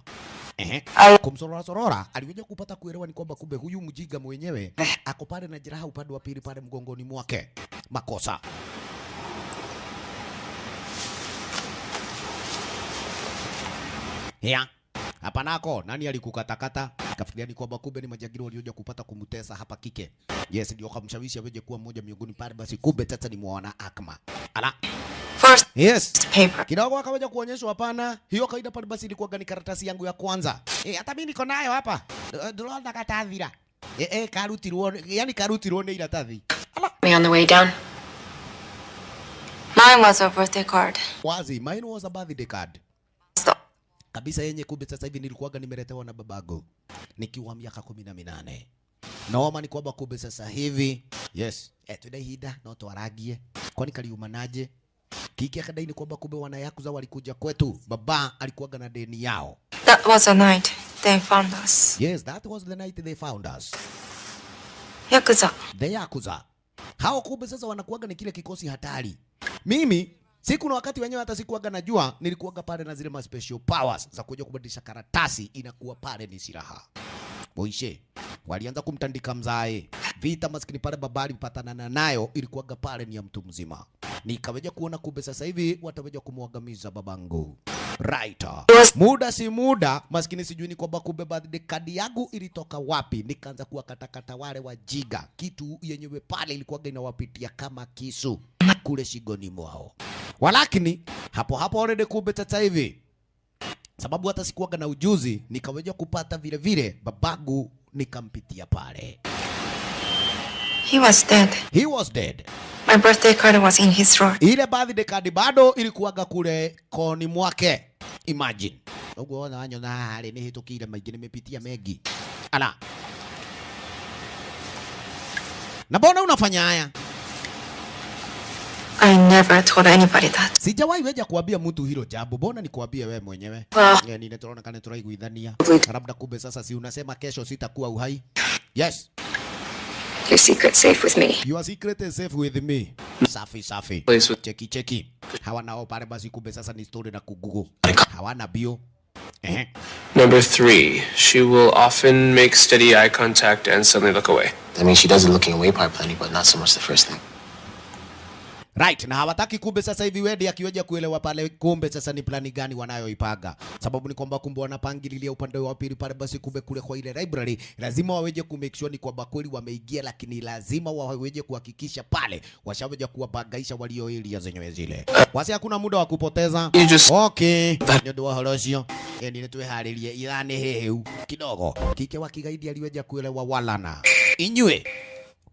Kumsorora sorora aliweza kupata kuelewa ni kwamba kumbe huyu mjinga mwenyewe ako pale na jeraha upande wa pili pale mgongoni mwake. Makosa. Ya. Hapa nako nani alikukatakata? Kafikiria ni kwamba kumbe ni majagiri walioja kupata kumtesa hapa kike. Yes, ndio akamshawishi aweje kuwa mmoja miongoni pale basi kumbe tata ni mwana Akma. Ala. First. Yes. Paper. Kidogo akaweja kuonyeshwa hapana. Hiyo kaida pale basi ilikuwa gani karatasi yangu ya kwanza. Hata mimi niko nayo hapa. Ndona katathira. Karutirwo, yani karutirwo ni iratathi. Ala. Me on the way down. Mine was a birthday card. Wazi, mine was a birthday card. Kabisa yenye kumbe sasa hivi nilikuwaga nimeletewa na babago nikiwa miaka 18. Naoma ni kwamba kumbe sasa hivi yes, today hida no twaragie. Kwani kaliumanaje? Kiki akadai ni kwamba kumbe wana yakuza walikuja kwetu. Baba alikuwaga na deni yao. That was the night they found us. Yes, that was the night they found us. Yakuza. The Yakuza. Hao kumbe sasa wanakuwaga ni kile kikosi hatari. Mimi siku na wakati wenyewe hata sikuwaga najua, nilikuwaga pale na zile ma special powers za kuja kubadilisha karatasi inakuwa pale ni silaha. Boishe, walianza kumtandika mzae. Vita maskini pale babali patana nayo ilikuwaga pale ni ya mtu mzima. Nikaweja kuona kumbe sasa hivi wataweja kumwangamiza babangu. Right. Muda si muda, maskini sijui ni kwamba kumbe birthday card yangu ilitoka wapi. Nikaanza kuwakatakata wale wajiga. Kitu yenyewe pale ilikuwaga inawapitia kama kisu kule shingoni mwao. Walakini hapo hapo already kumbe sasa hivi sababu hata sikuwaga na ujuzi nikaweja kupata vile vile babangu nikampitia pale. He was dead. He was dead. My birthday card was in his drawer. Ile birthday card bado ilikuwaga kule koni mwake. Imagine. Uguo ona wanyona hali ni hitukire maingi nimepitia mengi. Ala. Na mbona unafanya haya? never told anybody that. Sijawahi weja kuambia mtu hilo jambo. Mbona nikuambie wewe mwenyewe? Nini tunaona turaiguithania. Labda kumbe sasa si unasema kesho sitakuwa uhai. Yes. Your secret's safe with me. Your secret is safe with me. Safi safi. Cheki cheki. Hawana wao pale basi kumbe sasa ni story na kugugu. Hawana bio. Number 3, she will often make steady eye contact and suddenly look away. I mean, she does the looking away part plenty, but not so much the first thing. Right, na hawataki kumbe sasa hivi wedi akiweja kuelewa pale kumbe sasa ni plani gani wanayoipaga. Sababu ni kwamba kumbe wanapangililia upande wa pili pale basi kumbe kule kwa ile library lazima waweje ku make sure ni kwamba kweli wameingia, lakini lazima waweje kuhakikisha pale washaweja kuwabagaisha walio area zenyewe zile. Wasi hakuna muda wa kupoteza. Okay. Ndio wa horosio. Ndio tueharirie ithani hehu kidogo. Kike wa kigaidi aliweja kuelewa walana. Inywe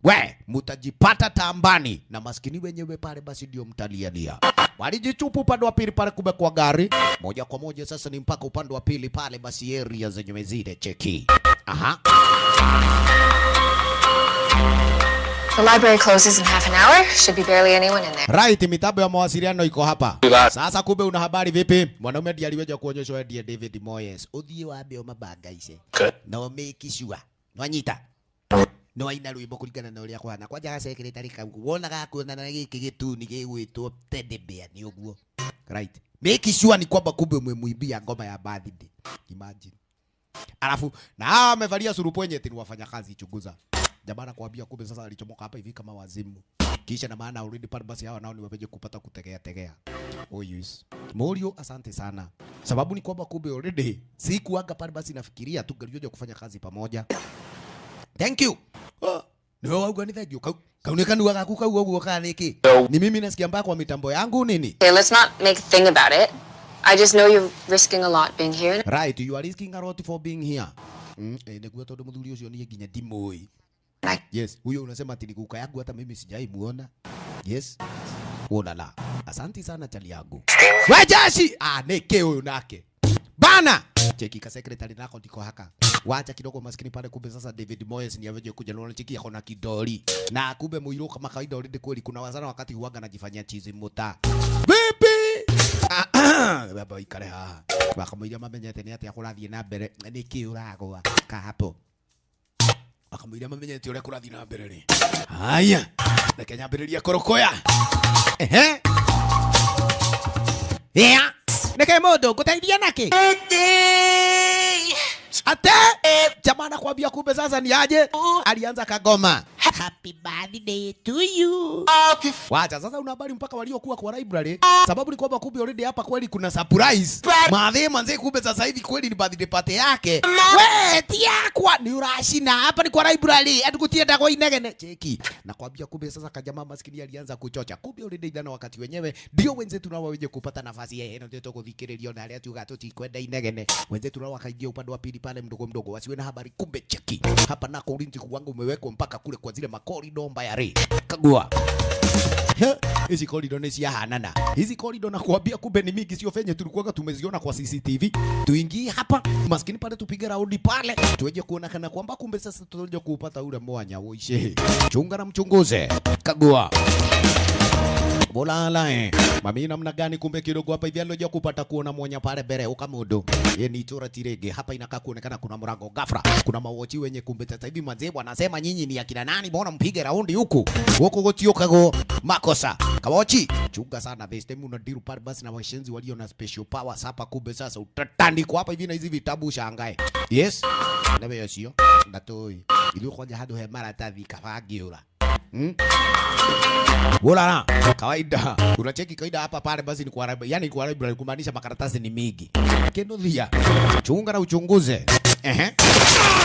we mutajipata tambani na maskini wenyewe pale basi ndio mtalialia. Walijichupu upande wa pili pale kumbe kwa gari moja kwa moja sasa ni mpaka upande wa pili pale basi area zenyewe zile cheki. Aha. The library closes in half an hour. Should be barely anyone in there. Right, mitambo ya mawasiliano iko hapa. Sasa kumbe una habari vipi? Mwanaume ndiye aliweja kuonyeshwa ndiye David Moyes. Uthie wambe umabangaishe. Na make sure. Nwanyita. No aina rwimbo kuringana na uria kwana kwanja secretary kau wonaga kuonana na giki gituni gigwitwo teddy bear ni uguo. Right, make sure ni kwamba kumbe umemwibia ngoma ya birthday. Imagine. Alafu na amevalia surupwenye eti ni wafanyakazi chunguza. Jamaa anakuambia kumbe sasa alichomoka hapa hivi kama wazimu. Kisha na maana already pale basi hawa nao ni wapeje kupata kutegea tegea. Oh yes. Morio asante sana. Sababu ni kwamba kumbe already sikuanga pale basi nafikiria tu ngalioje kufanya kazi pamoja. Thank you. Oh, niwe wauga ni thank you. Kaunekanu gaku kau uguo kana niki. Ni mimi nasikia mbaya kwa mitambo yangu nini? Okay, let's not make a thing about it. I just know you're risking a lot being here. Right, you are risking a lot for being here. Niguo tondu muthuri ucio nie nginya ndimui. Yes, huyo unasema ati niguka yangu hata mimi sijai muona. Yes. Ulala. Asante sana chali yangu. Wajashi! Ah, neke huyu nake. Bana! Cheki ka secretary nako ndiko haka. Wacha kidogo maskini pale kumbe sasa David Moyes ni aweje kuja naona chiki yako na kidoli. Na kumbe muiro kama kawaida already kweli kuna wazana wakati huaga anajifanyia chizi muta. Vipi? Baba ikare haha. Wakamwira mamenyete ni atia kurathie na mbere niki uragwa ka hapo. Wakamwira mamenyete uria kurathie na mbere ri. Haya. Reke nyambiririe korokoya. Ehe. Yeah. Neke modo nguteithia naki? Ate jamaa anakuambia kumbe sasa ni aje? Alianza kagoma. Happy birthday to you. Wacha sasa una habari mpaka waliokuwa kwa library. Sababu ni kwamba kumbe already hapa kweli kuna surprise. Madhe manze kumbe sasa hivi kweli ni birthday party yake. We tia kwa ni urashina hapa ni kwa library. Atukutia kwa inegene. Cheki. Nakwambia kumbe sasa kajamaa maskini alianza kuchocha. Kumbe already ndana wakati wenyewe ndio wenzetu nao waje kupata nafasi yeye ndio tukuthikiririo na aria tuga tutikwenda inegene. Wenzetu nao wakaingia upande wa pili pale mdogo mdogo wasiwe na habari kumbe cheki. Hapa nako ulinzi wangu umewekwa mpaka kule kwa zile makorido mbaya re. Kagua. Hizi korido ni ciahanana. Hizi korido nakuambia kumbe ni mingi sio fenye tulikuwa tumeziona kwa CCTV. Tuingie hapa maskini pale tupige raundi pale tuweje kuona kana kwamba kumbe sasa tutaje kupata ule mwanya uishe. Chunga na mchunguze. Kagua. Bola la Mami namna gani kumbe kidogo hapa hivi aloja kupata kuona mwanya pale mbere ukamudu. Ye ni tora tirege hapa inakaa kuonekana kuna mlango ghafla. Kuna mawochi wenye kumbe sasa hivi manze wanasema nyinyi ni akina nani mbona mpige raundi huku? Huko gotiokago makosa. Kawochi chunga sana this time una deal pale basi na washenzi walio na special powers hapa kumbe sasa utatandikwa hapa hivi na hizi vitabu shangae. Yes. Na wewe sio. Ndatoi. Ilio kwanja hado he maratathi kabangiura. Bora kawaida unacheki kawaida hapa pale basi ni kwa library, yani kwa library kumaanisha makaratasi ni mingi. Kenodhia chunga na uchunguze. Ehe.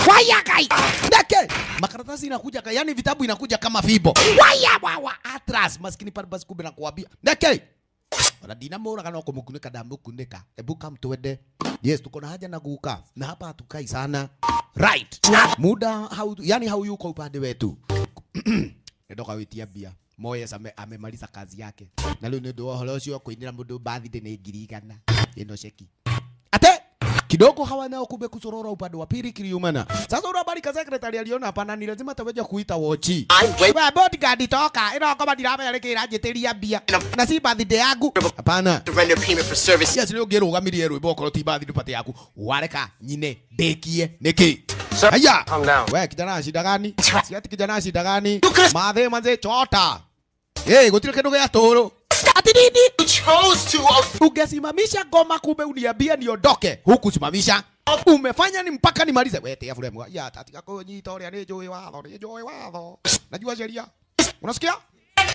Waya kai. Ndeke. Makaratasi inakuja yani vitabu inakuja kama fibo. Waya wawa atlas maskini pale basi kumbe nakuambia. Ndeke. Wala dinamo kana kumukuneka damu kuneka. Ebu come tuende. Yes, tuko na haja na kuka. Na hapa hatukai sana. Right. Muda hau yani hauyuko upande wetu. Ndoka witia bia. Moyes amemaliza kazi yake. Na leo ndio holo ucio kuinira mundu birthday ni 100,000. Ino cheki. Ate Kidogo hawa nao kumbe kusorora upande wa pili kiliumana. Sasa ule habari ka secretary aliona hapana, ni lazima taweja kuita wochi. Wewe bodyguard toka, ino kama ndirame aleke iranjitiria mbia. Na si birthday yangu. Hapana. To render payment for service. Yes, ni ungirugamirie rwimbo okorwo ti birthday party yaku. Wareka nyine ndikie niki. Haya. Wewe kijana shida gani? Si ati kijana shida gani? Mathe manze chota. Eh, gutire kindu gya turu. Ati nini? You chose to. Ungesimamisha ngoma kumbe uniambia niondoke. Hukusimamisha. Umefanya ni mpaka nimalize. Wewe tia fulemu. Ya tatika kunyita uria ni njui watho, ni njui watho. Najua sheria. Unasikia?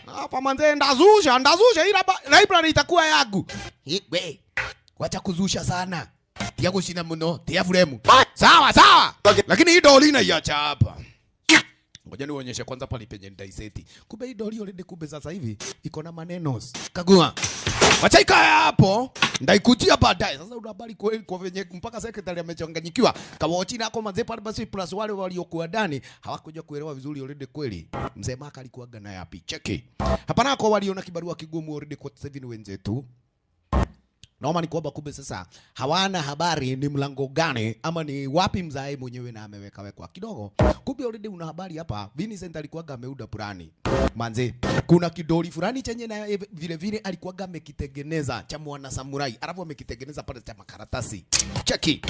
Hapa manze ndazusha, ndazusha ila library itakuwa yangu. We, wacha kuzusha sana. Tia kushina muno, tia fulemu. Sawa, sawa. Lakini hii doli naiacha hapa. Ngoja nionyeshe kwanza pale penye nitaiseti. Kumbe hii doli already kumbe sasa hivi iko na maneno. Kagua. Wacha ikae hapo. Ndaikutia baadaye. Sasa una habari kwa venye mpaka secretary amechanganyikiwa. Kawochi nako manze pale basi plus wale waliokuwa ndani hawakuja kuelewa vizuri already kweli. Mzee Maka alikuwa na yapi. Cheki. Hapana kwa waliona kibarua kigumu already kwa sasa hivi ni wenzetu. Naomba ni kwamba kumbe sasa hawana habari ni mlango gani ama ni wapi mzae mwenyewe na ameweka wekwa kidogo. Kumbe already una habari hapa Vincent alikuwa ameuda fulani. Manze kuna kidoli fulani chenye na vile vile alikuwa amekitengeneza cha mwana samurai. Alafu amekitengeneza pale cha makaratasi. Cheki.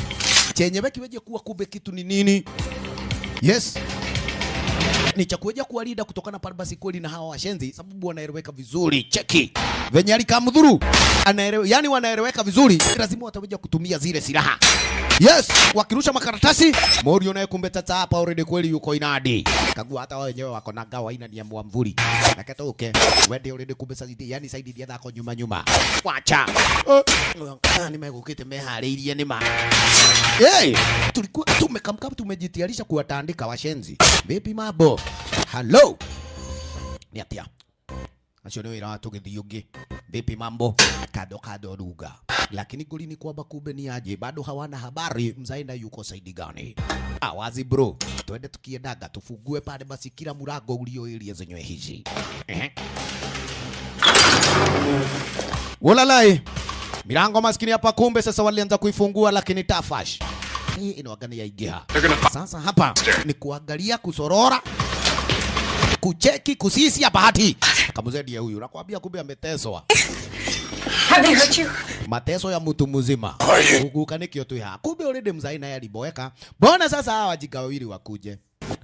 Chenye kiweje kuwa kumbe kitu ni nini? Yes. Ni cha kuja kuwalinda kutokana pale basi kweli na hawa washenzi sababu wanaeleweka vizuri. Cheki. Venye alikamdhuru anaelewa, yani wanaeleweka vizuri, lazima watakuja kutumia zile silaha. Yes, wakirusha makaratasi, Morio naye kumbe tata hapa already kweli yuko inadi. Kagua hata wao wenyewe wako na gawa ina ni mwamvuli. Na katoke, wende already kumbe sasa yani saidi dia thako nyuma nyuma. Wacha. Nimegukite mehariirie ni ma. Hey, tulikuwa tumekamka tumejitayarisha kuwatandika washenzi. Vipi mambo? Hello. Ni atia. Acio ni wira wa tugithii ungi. Vipi mambo? Kado kado ruga. Lakini goli ni kwamba kumbe ni aje bado hawana habari mzaina yuko saidi gani. Awazi bro, twende tukiendaga tufungue pale basi kila mlango ulio area zenyewe hizi. Walalai. Milango maskini hapa kumbe sasa walianza kuifungua lakini tafash. Hii inaogani ya igiha. Sasa hapa ni kuangalia kusorora kucheki kusisi ya bahati. Kamuzedi huyu nakwambia kumbe ameteswa. Have they hurt you? Mateso ya mtu mzima. Kuguka nikio tu ha. Kumbe already mzai naye aliboeka. Mbona sasa hawa wajinga wawili wakuje?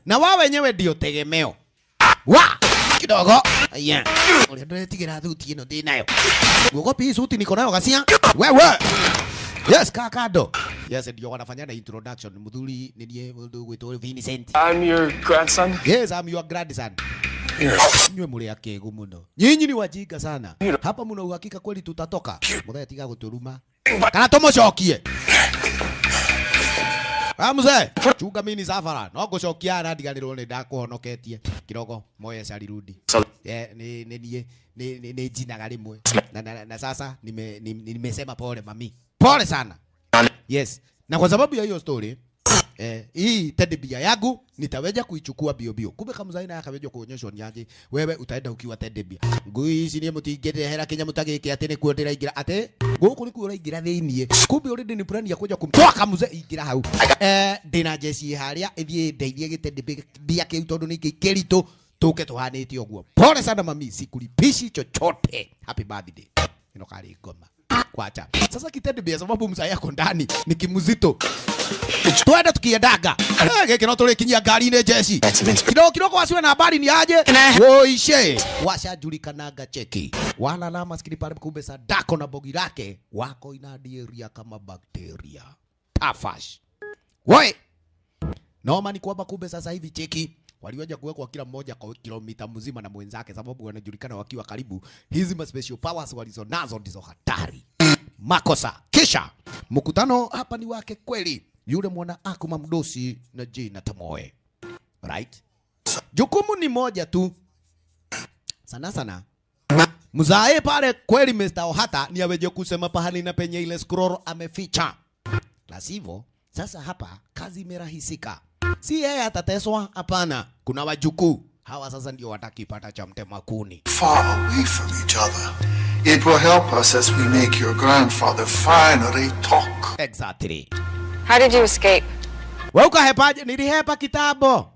Na wao wenyewe ndio tegemeo. Wa kidogo. Yeah. Ule ndio tigira thuti ino ndi nayo. Uogopi hii suti niko nayo gasia. Wewe. Yes, kakado. Yes, ndio wanafanya na introduction. Mudhuri niye mundu gwitwo Vincent. I'm your grandson. Yes, I'm your grandson. Nywe muri akegu muno. Nyinyi ni wajinga sana. Hapa mna uhakika kweli tutatoka? Muthe tiga guturuma. Kana tumucokie. Ah mzee, chunga mimi ni safara. No ngucokia na ndiganirwo ni ndakuhonoketie. Kidogo moyo salirudi. Eh ni ni ni ni jinaga rimwe. Na sasa nimesema pole mami. Pole sana. Yes. Na kwa sababu ya hiyo story hii teddy bear yangu nitaweja kuichukua bio bio. Kumbe kama mzaina akaweja kuonyeshwa ni aje wewe utaenda ukiwa teddy bear. Ngui ici ni mutingire hera kinya mutagike ati ni kuo ndiraingira ati guku ni kuo uraingira thiini. Kumbe already ni plan ya kuja kumtoa kamuze ingira hau. Ndina jeshi haria ithie ndeithie giteddy bear kiu tondu ni kiritu tuke tuhanite uguo. Pole sana mami, sikulipishi chochote. Happy birthday. Ino kari ngoma. Kwacha. Sasa kiteddy bear sababu mzee yako ndani ni kimuzito. Twende tukiendaga. Giki no tulikinyia ngari-inĩ jeshi. Kidogo kidogo wasiwe na habari ni aje. Woishe. Washajulikanaga cheki. Wala la maskini pale kumbe sadako na bogi lake wako inadieria kama bakteria. Tafash. Woi. Noma ni kwamba kumbe sasa hivi cheki waliwaja kuwekwa kila mmoja kwa kilomita mzima na mwenzake sababu wanajulikana wakiwa karibu. Hizi ma special powers walizonazo ndizo hatari. Makosa. Kisha mkutano hapa ni wake kweli. Yule mwana Akuma mdosi na Jina Tomoe. Right? Jukumu ni moja tu. Sana sana. Mzae pale kweli Mr. Ohata ni aweje kusema pahali na penye ile scroll ameficha. La sivyo, sasa hapa kazi imerahisika. Si yeye atateswa, hapana. Kuna wajukuu. Hawa sasa ndio watakipata cha mtema kuni. Far away from each other. It will help us as we make your grandfather finally talk. Exactly. How did you escape? Wewe ukahepaje? Nilihepa kitambo.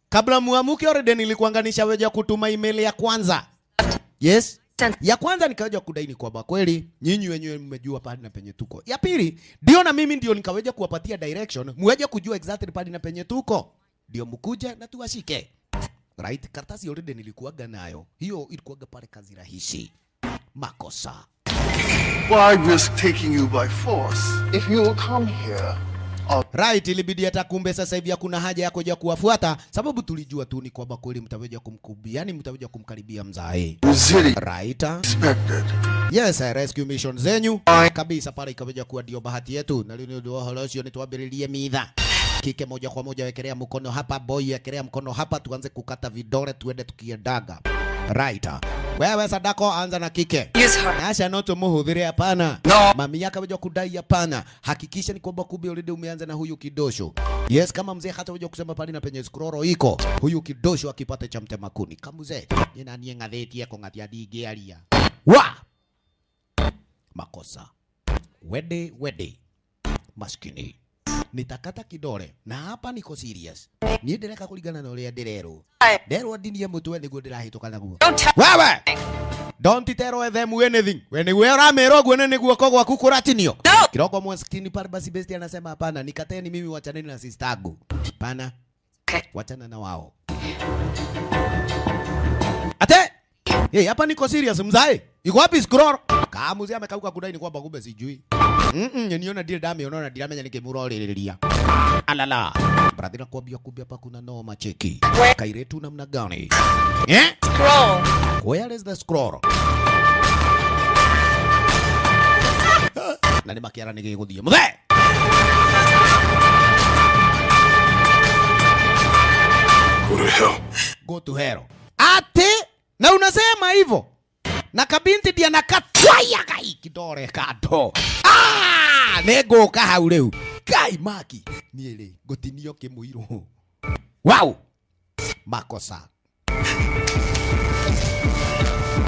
Kabla muamuke already nilikuanganisha wewe kutuma email ya kwanza. Yes. Ya kwanza nikaweja kudai ni kwamba kweli nyinyi wenyewe mmejua pale na penye tuko. Ya pili ndio na mimi ndio nikaweja kuwapatia direction, muweje kujua exactly pale na penye tuko. Ndio mkuje na tuwashike. Right, karatasi already nilikuaga nayo. Hiyo ilikuaga pale kazi rahisi. Makosa. Why risk taking you by force if you will come here? Right, ilibidi hata kumbe sasa hivi hakuna haja ya kuja kuwafuata sababu tulijua tu ni kwamba kweli mtaweja kumkubia, yani mtaweja kumkaribia mzae. Right. Yes, rescue mission zenyu kabisa pale ikaweja kuwa ndio bahati yetu. Na leo ndio holosio ni tuabirilie midha. Kike moja kwa moja wekelea mkono hapa, boy wekelea mkono hapa, tuanze kukata vidole tuende tukiendaga. Right. Wewe Sadako anza na kike. Asha noto muhudhire hapana. No. Mami yake wewe kudai hapana. Hakikisha ni kwamba kumbe already umeanza na huyu kidosho. Yes, kama mzee hata wewe kusema pale na penye scroll iko. Huyu kidosho akipata cha mtema kuni. Kama mzee, ni nani ngatheti yako ngatia dige alia. Wa! Makosa. Wede wede. Maskini. Nitakata kidole na hapa niko serious. Ni ndireka kuligana na uria ndirerwo. Nderwo ndinie mutwe niguo ndirahituka naguo. Wewe! Don't tell them anything. When we uramera uguo ni guoko gwaku kuratinio. Kiroko mwaskini pale basi besti anasema hapana, nikateni mimi, wachaneni na sister yangu. Hapana. Wachana na wao. Ate! Hey, hapa niko serious mzae. Iko wapi scroll? Kama mzee amekauka kudai ni kwamba kumbe sijui. Niona deal dami unaona deal amenya nikimuroririria. Alala. Brother nakwambia kumbe hapa kuna noma cheki. Kairetu namna gani? Eh? Scroll. Where is the scroll? Na ni makiara nigiguthie. Mzee. Go to hell. Go to hell. Ate na unasema hivyo. Na kabinti dia nakatwaya kai kidore kado. Ah, negoka hau reu. Kai maki. Niere gotinio kimuiro. Wow. Makosa.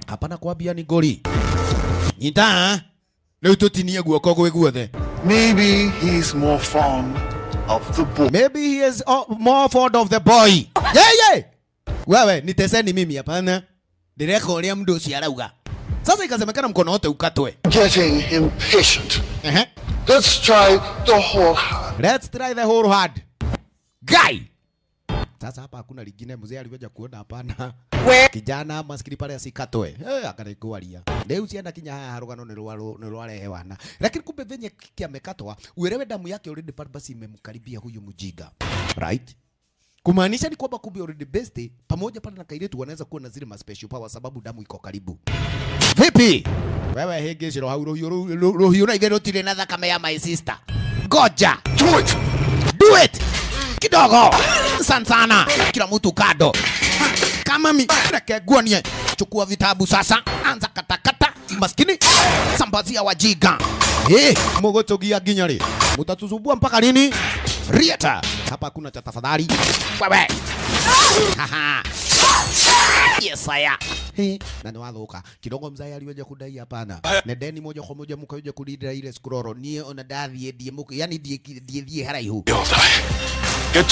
Hapana kwambia ni gori. Nyita. Leo tutinie guoko gwe guothe. Maybe he's more fond of the boy. Maybe he is more fond of the boy. Yeah yeah. Wewe niteseni mimi hapana. Ndireka uria mndu ucio arauga. Sasa ikasemekana mkono wote ukatwe. Getting impatient. Let's try the whole hand. Let's try the whole hand. Guy. Sasa hapa hakuna lingine mzee aliweja kuona hapana. Kijana maskini pale asikatwe. Akarekwaria. Leo ciana kinya haha rugano ni rwarehewana. Lakini kumbe venye kiki amekatwa, uelewe damu yake already pale basi imemkaribia huyu mjinga. Right? Kumaanisha ni kwamba kumbe already best pamoja pale na kairetu wanaweza kuwa na zile ma special power sababu damu iko karibu. Vipi? Wewe hege hau ruhiu na igero tire na thakame ya my sister. Goja. Do it. Do it. Kidogo. Sana. Kila mtu kado. Kama mi reke guanie. Chukua vitabu sasa, anza katakata. Maskini sambazia wajiga. Mugotogia ginyari. Mutatusumbua mpaka lini? Rieta. Hapa kuna cha tafadhali. Wewe. Haha. Yes aya. He, na ni wathuka. Kidogo mzai aliweja kudai hapana. Nendeni moja kwa moja mkaje kulidira ile scroll. Nie ona ndathie ndie muku, yani ndie haraihu.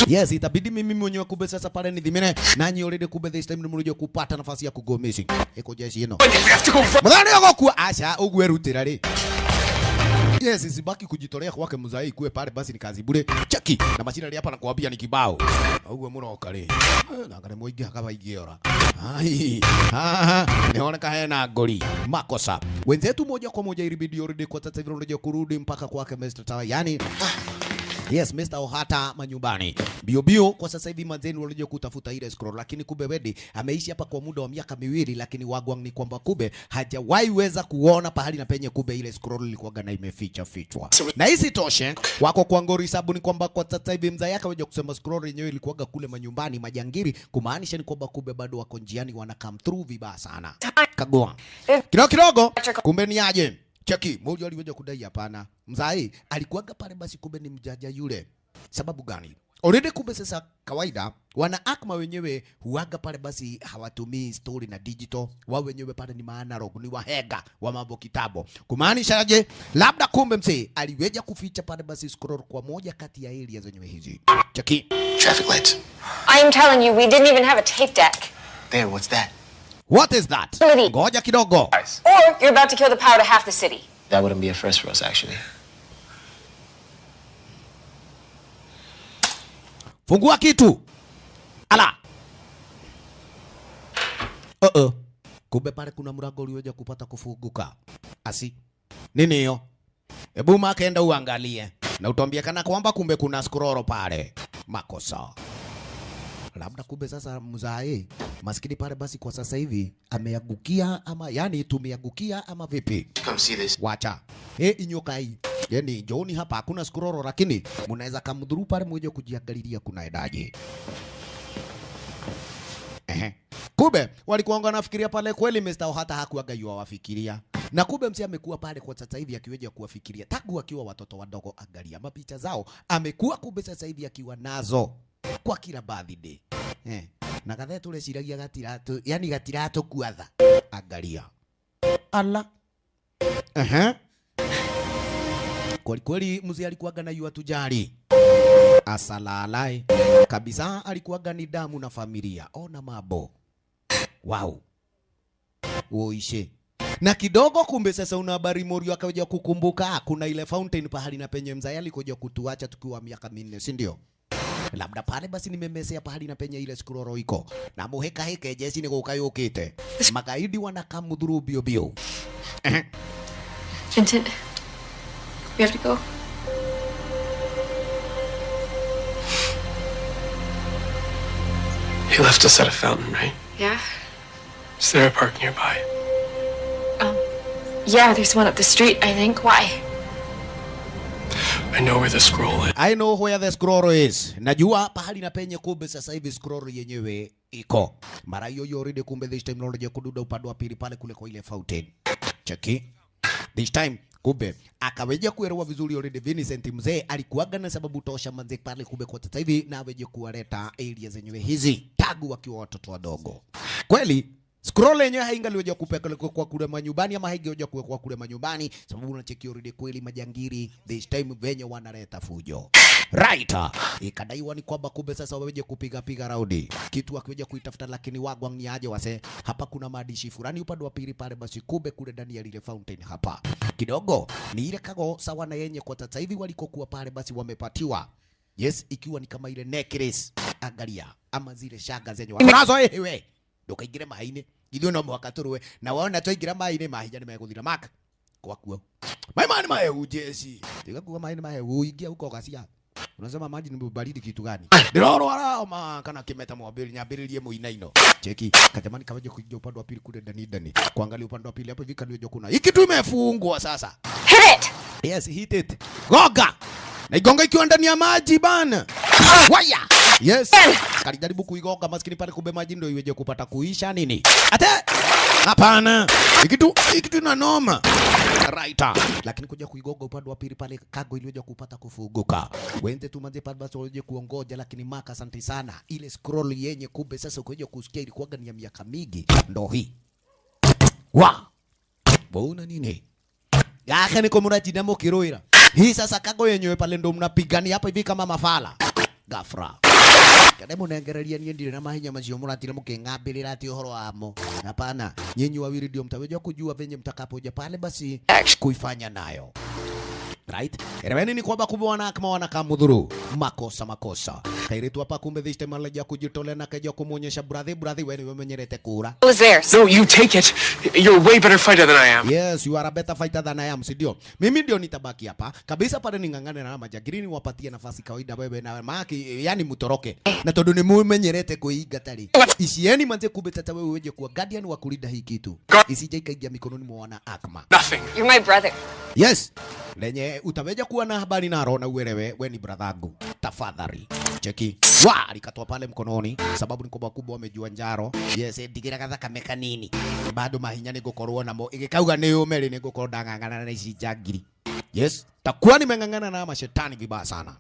Yes, itabidi mimi mwenyewe kumbe sasa pale nithimire nanyi already kumbe this time nimuruje kupata nafasi ya kugo missing. Eko jeshi ino. Muthani ogokua acha ugue rutira ri. Yes, isibaki kujitolea kwake mzai kuwe pale basi ni kazi bure. Cheki na mashina hapa nakwambia ni kibao. Ugue muroka ri. Na ngare muingi hakaba ingiora. Ai. Niona hena goli. Makosa. Wenzetu moja kwa moja ilibidi already kwa sasa hivi unarejea kurudi mpaka kwake Mr. Tawa. Yani yes, Mr. Ohata manyumbani. Bio bio kwa sasa hivi manzeni walije kutafuta ile scroll, lakini kumbe Wedi ameishi hapa kwa muda wa miaka miwili, lakini wagwang ni kwamba kumbe hajawahi weza kuona pahali na penye kumbe ile scroll ilikuwa na imeficha fichwa. Na isitoshe wako kwa ngori sababu ni kwamba kwa sasa hivi mzee yake waje kusema scroll yenyewe ilikuwa kule manyumbani majangiri, kumaanisha ni kwamba kumbe bado wako njiani wana come through vibaya sana. Kagua. Kidogo kidogo kumbe ni aje. Cheki, mmoja aliweza kudai hapana. Mzai alikuwaga pale basi kumbe ni mjaja yule. Sababu gani? Already kumbe sasa kawaida wana Akma wenyewe huaga pale basi hawatumii story na digital, wao wenyewe pale ni maanalog, ni wahega wa mambo kitabo. Kumaanisha je, labda kumbe msee aliweja kuficha pale basi scroll kwa moja kati ya area zenyewe hizi. Cheki. Traffic lights. I am telling you, we didn't even have a tape deck. There, what's that? What is that? Ngoja kidogo. Or you're about to kill the power to half the city. That wouldn't be a first for us, actually. Fungua kitu. Ala. Uh-oh. Kumbe pale kuna mlango ulioja kupata kufunguka. Asi. Nini hiyo? Ebu makenda uangalie. Na utambie kana kwamba kumbe kuna scroll pale. Makosa. Labda kumbe sasa mzae maskini pale basi kwa sasa hivi ameangukia ama yani tumeangukia ama vipi? Come see this. Wacha. Inyoka hii. Yani njooni hapa hakuna scroll lakini mnaweza kamdhuru pale mmoja kujiangalilia kunaendaje. Kumbe walikuwa wanafikiria pale kweli Mr. Ohata hakuaga yuawafikiria. Na kumbe mzee amekuwa pale kwa sasa hivi akiweja kuwafikiria tangu akiwa watoto wadogo. Angalia mapicha zao amekuwa kumbe sasa hivi akiwa nazo kwa kila birthday. Na kathe tuleciragia gatiratu, yani gatiratu kuatha. Angalia. Ala. Kweli kweli mzee alikuwaga na yuatujali. Asalalai. Kabisa alikuwaga ni damu na familia. Ona mabo. Wow. Uoishe. Na kidogo kumbe sasa una habari Morio akaja kukumbuka kuna ile fountain pahali na penye mzee alikuja kutuacha tukiwa miaka 4, si ndio? Labda pale basi nimemesea pahali na penye ile scroll iko. Na muheka heke jeshi ni guka yukite. Magaidi wanakamudhuru bio bio. Vincent, we have to go. He left us at a fountain, right? Yeah. Is there a park nearby? Yeah, there's one up the street, I think. Why? I know where the scroll is. I know where the scroll is. Najua pahali na penye kumbe sasa hivi scroll yenyewe iko. Mara hiyo hiyo already kumbe this time knowledge kududa upande wa pili pale kule kwa ile fountain. Cheki. This time kumbe akaweja kuelewa vizuri already Vincent mzee alikuwaga na sababu tosha manze pale kumbe kwa sasa hivi na aweje kuwaleta area zenyewe hizi tagu wakiwa watoto wadogo. Kweli scroll yenyewe haingaliweza kupelekwa kwa kule manyumbani ama haingeweza kuwekwa kule manyumbani sababu unacheki already kweli majangiri this time venye wanaleta fujo. Right. Ikadaiwa ni kwamba kumbe sasa waweje kupiga piga raudi. Kitu akiweje kuitafuta lakini wagwang ni aje wase. Hapa kuna maandishi fulani upande wa pili pale basi kumbe kule ndani ya lile fountain hapa. Kidogo ni ile kago sawa na yenye kwa sasa hivi walikokuwa pale basi wamepatiwa. Yes, ikiwa ni kama ile necklace. Angalia ama zile shanga zenye wanazo wewe. Ndukaingire maini. Ithuĩ no mũhaka tũrũe na wona twaingĩra maĩ-inĩ mahinya nĩmegũthira maka kwakuo maĩ maya nĩ mahehu jeshi tiga kuga maĩ nĩ mahehu ingia huko gacia unasema maji ni baridi kitu gani ndĩrorwara homa kana kimeta mwambĩrĩrie nyambĩrĩrie mũinaino cheki kajamani kawaje kuingia upande wa pili kule ndani ndani kuangalia upande wa pili hapo hivi kaniweje kuna hiki tu imefungwa sasa. Hit it. Yes, hit it. Goga na igonga ikiwa ndani ya maji bana. Waya. Yes. Kalijaribu kuigonga maskini pale kumbe maji ndio iweje kupata kuisha nini? Ate. Hapana. Ikitu ina noma. Right. Lakini kuja kuigonga upande wa pili pale kago iliweje kupata kufunguka. Wende tu manze pale basi waje kuongoja lakini maka asante sana. Ile scroll yenye kumbe sasa ukija kusikia ilikuwa ni ya miaka mingi ndo hii. Wa. Bona nini? Yake niko murajina mukiruira. Hii sasa kago yenyewe pale ndo mnapigania hapa hivi kama mafala. Gafra. Kademu naangalia niĩ ndirĩ na mahinya macio mũratira mũkĩng'ambĩrĩra atĩ ũhoro wamo. Hapana, nyinyi wawili ndio mtaweza kujua venye mtakapoja pale basi kuifanya nayo. Right? Eleweni ni kwamba kumbe wana wanakamudhuru. Makosa makosa. Kairetu hapa kumbe this time alija kujitolea na kaja kumuonyesha brother brother wewe ni umenyerete kura. Was theirs. No, you take it. You're way better fighter than I am. Yes, you are a better fighter than I am, si ndio? Mimi ndio nitabaki hapa. Kabisa pale ning'ang'ane na majagiri niwapatie nafasi kawaida wewe na maki yani mutoroke. Na tondu ni mumenyerete kuiga tari. Ishieni manze kumbe tata wewe weje kuwa guardian wa kulinda hii kitu. Isije ikaingia mikononi mwa wana Akma. Nothing. You're my brother. Yes. Lenye utaweja kuwa na habari naro na uelewe we ni brother-angu. Tafadhali. Cheki. Wa alikatwa pale mkononi sababu ni kwamba kubwa wamejua njaro. Yes, ndigira gathakame kanini. Bado mahinya nigukorwo namo igikauga ni umeri nigukorwo ndang'ang'ana na ici njangiri. Yes, takuwa nimeng'ang'ana na mashetani vibaya sana.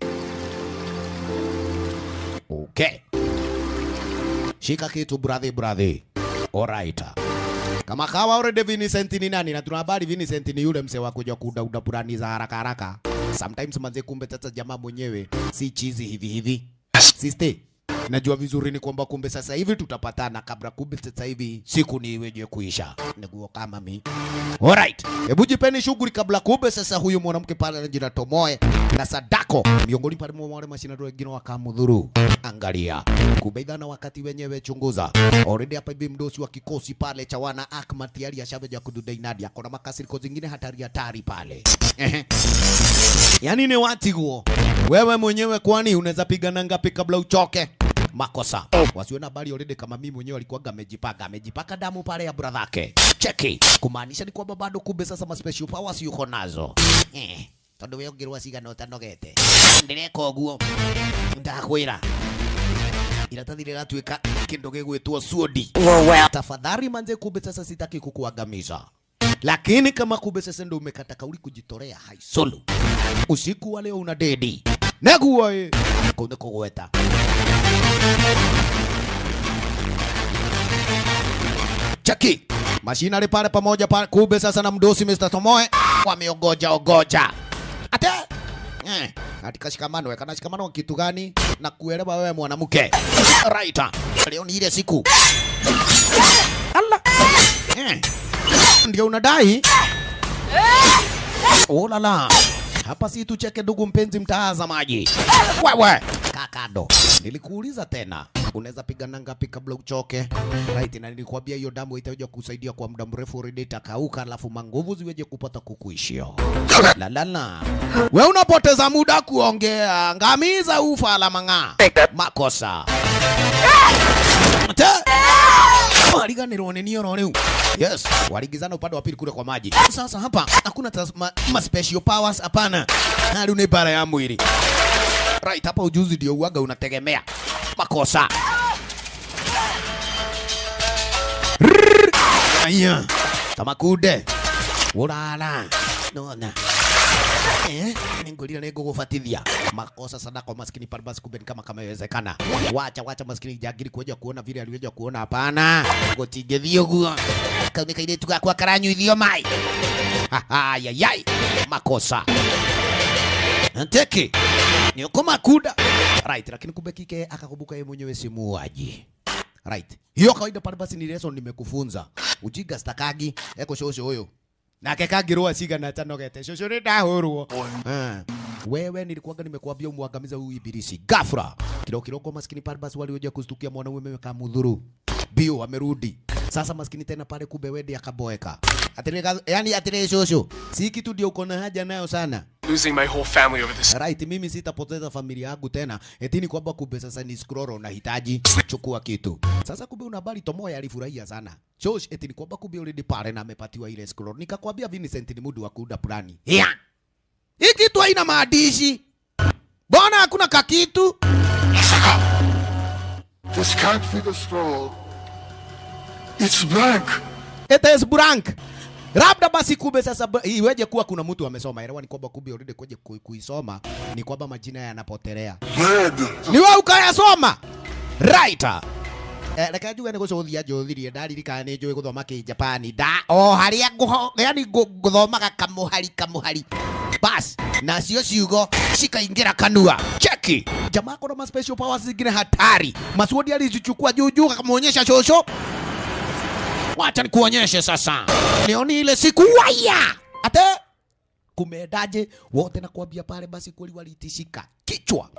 Okay. Shika kitu brother brother. Alright. Kama kawa already Vincent ni nani na tuna habari Vincent ni yule mse wa kuja kuda purani za haraka haraka. Sometimes manze kumbe tata jamaa mwenyewe si chizi hivi hivi. Sister, najua vizuri ni kwamba kumbe sasa hivi tutapatana kabla kumbe sasa hivi siku ni iweje kuisha. Niguo kama mi. Alright. Hebu jipeni shughuli kabla kumbe sasa huyu mwanamke pale anajira Tomoe na Sadako miongoni pale mwa wale mashindano wengine wakamdhuru. Angalia. Kumbe idhana wakati wenyewe chunguza. Already hapa hivi mdosi wa kikosi pale cha wana Akma tayari ashaveja kududai Nadia. Kuna makasiriko zingine hatari hatari pale. Yani ni watiguo. Wewe mwenyewe kwani unaweza pigana ngapi kabla uchoke? Makosa. Wasiwe na habari already kama mimi mwenyewe alikuwa amejipaka. Amejipaka damu pale ya brother yake. Cheki. Kumaanisha ni kwamba bado kumbe sasa ma special powers yuko nazo. Tondu we ungirwa cigana utanogete. Ndireka uguo. Ndakwira. Iratathi riratuika kindu gigwitwo suodi. Tafadhali manze kumbe sasa sitaki kukuangamiza. Lakini kama kumbe sasa ndio umekata kauli kujitolea haisolo. Usiku wa leo una dedi. Neguo eh. Kunde kugweta. Cheki. Mashina ile pale pamoja pale kumbe sasa na mdosi Mr. Tomoe wameogoja ogoja. Ate katika shikamano, kana shikamano kitu gani na kuelewa wewe mwanamke. Right. Leo ni ile siku. Allah. Ndio unadai? Oh la la. Hapa si tucheke ndugu mpenzi mtazamaji. Wewe kakado. Nilikuuliza tena, unaweza pigana ngapi kabla uchoke? Right, na nilikwambia hiyo damu itakuja kusaidia kwa muda mrefu already itakauka, alafu manguvu ziweje kupata kukuishio. La la la. Wewe unapoteza muda kuongea, ngamiza ufa la manga. Makosa. Waliganirwo ni nioro riu. Yes, waligizana upande wa pili kule kwa maji. Sasa hapa hakuna ma special powers hapana. Hali ni bara ya mwili. Right, hapa ujuzi ndio uaga unategemea. Makosa. Aya. Tamakude. Urala. Nona. Ningulira ningugubatithia. Makosa Sadako maskini parbas kumbe kama kamewezekana. Wacha wacha maskini jagiri kuja kuona vile aliweza kuona hapana. Gotingethio guo. Kaune kairetu gakwa karanyuithio mai. Ha yai. Makosa. Nteki. Ni makuda. Right, lakini kumbe kike akakumbuka yeye mwenyewe si muuaji. Right. Hiyo kawaida pale basi ni lesson nimekufunza. Ujiga stakagi eko shosho huyo. Nake kagirwa cigana tanogete. Shosho ni ndahurwo. Wewe nilikuwa nimekuambia umwangamiza huyu ibilisi. Ghafla. Kilo kiloko maskini pale basi walioja kustukia mwanaume kamudhuru. Bio amerudi. Sasa maskini tena pale kumbe wedi akaboeka. Atire yani atire shosho. Si kitu ndio uko na haja nayo sana. Losing my whole family over this. Right, mimi sitapoteza familia yangu tena. Etini kwamba kumbe sasa ni scroll unahitaji chukua kitu. Sasa kumbe una habari Tomoe alifurahia sana. Josh etini kwamba kumbe already pale na amepatiwa ile scroll. Nikakwambia Vincent ni mudu wa kuunda plani. Yeah. Hii kitu haina maandishi. Mbona hakuna kakitu? This can't be the scroll. It's blank. It is blank. Labda basi kumbe sasa iweje kuwa kuna mtu amesoma. Elewa ni kwamba kumbe already koje kuisoma ni kwamba majina yanapotelea. Ni wewe ukayasoma. Right. Reke njuge ni gucuthia njuthirie ndaririkana ni njui guthoma ki Japani da o haria yani guthomaga kamuhari kamuhari bas na cio ciugo cikaingira kanua. Cheki jamaa kona ma special powers zingine hatari. Masuodi alizichukua juu juu akamuonyesha shosho. Wacha nikuonyeshe sasa. Nioni ile siku waya. Ate kumeendaje wote nakwambia pale basi kweli walitishika kichwa.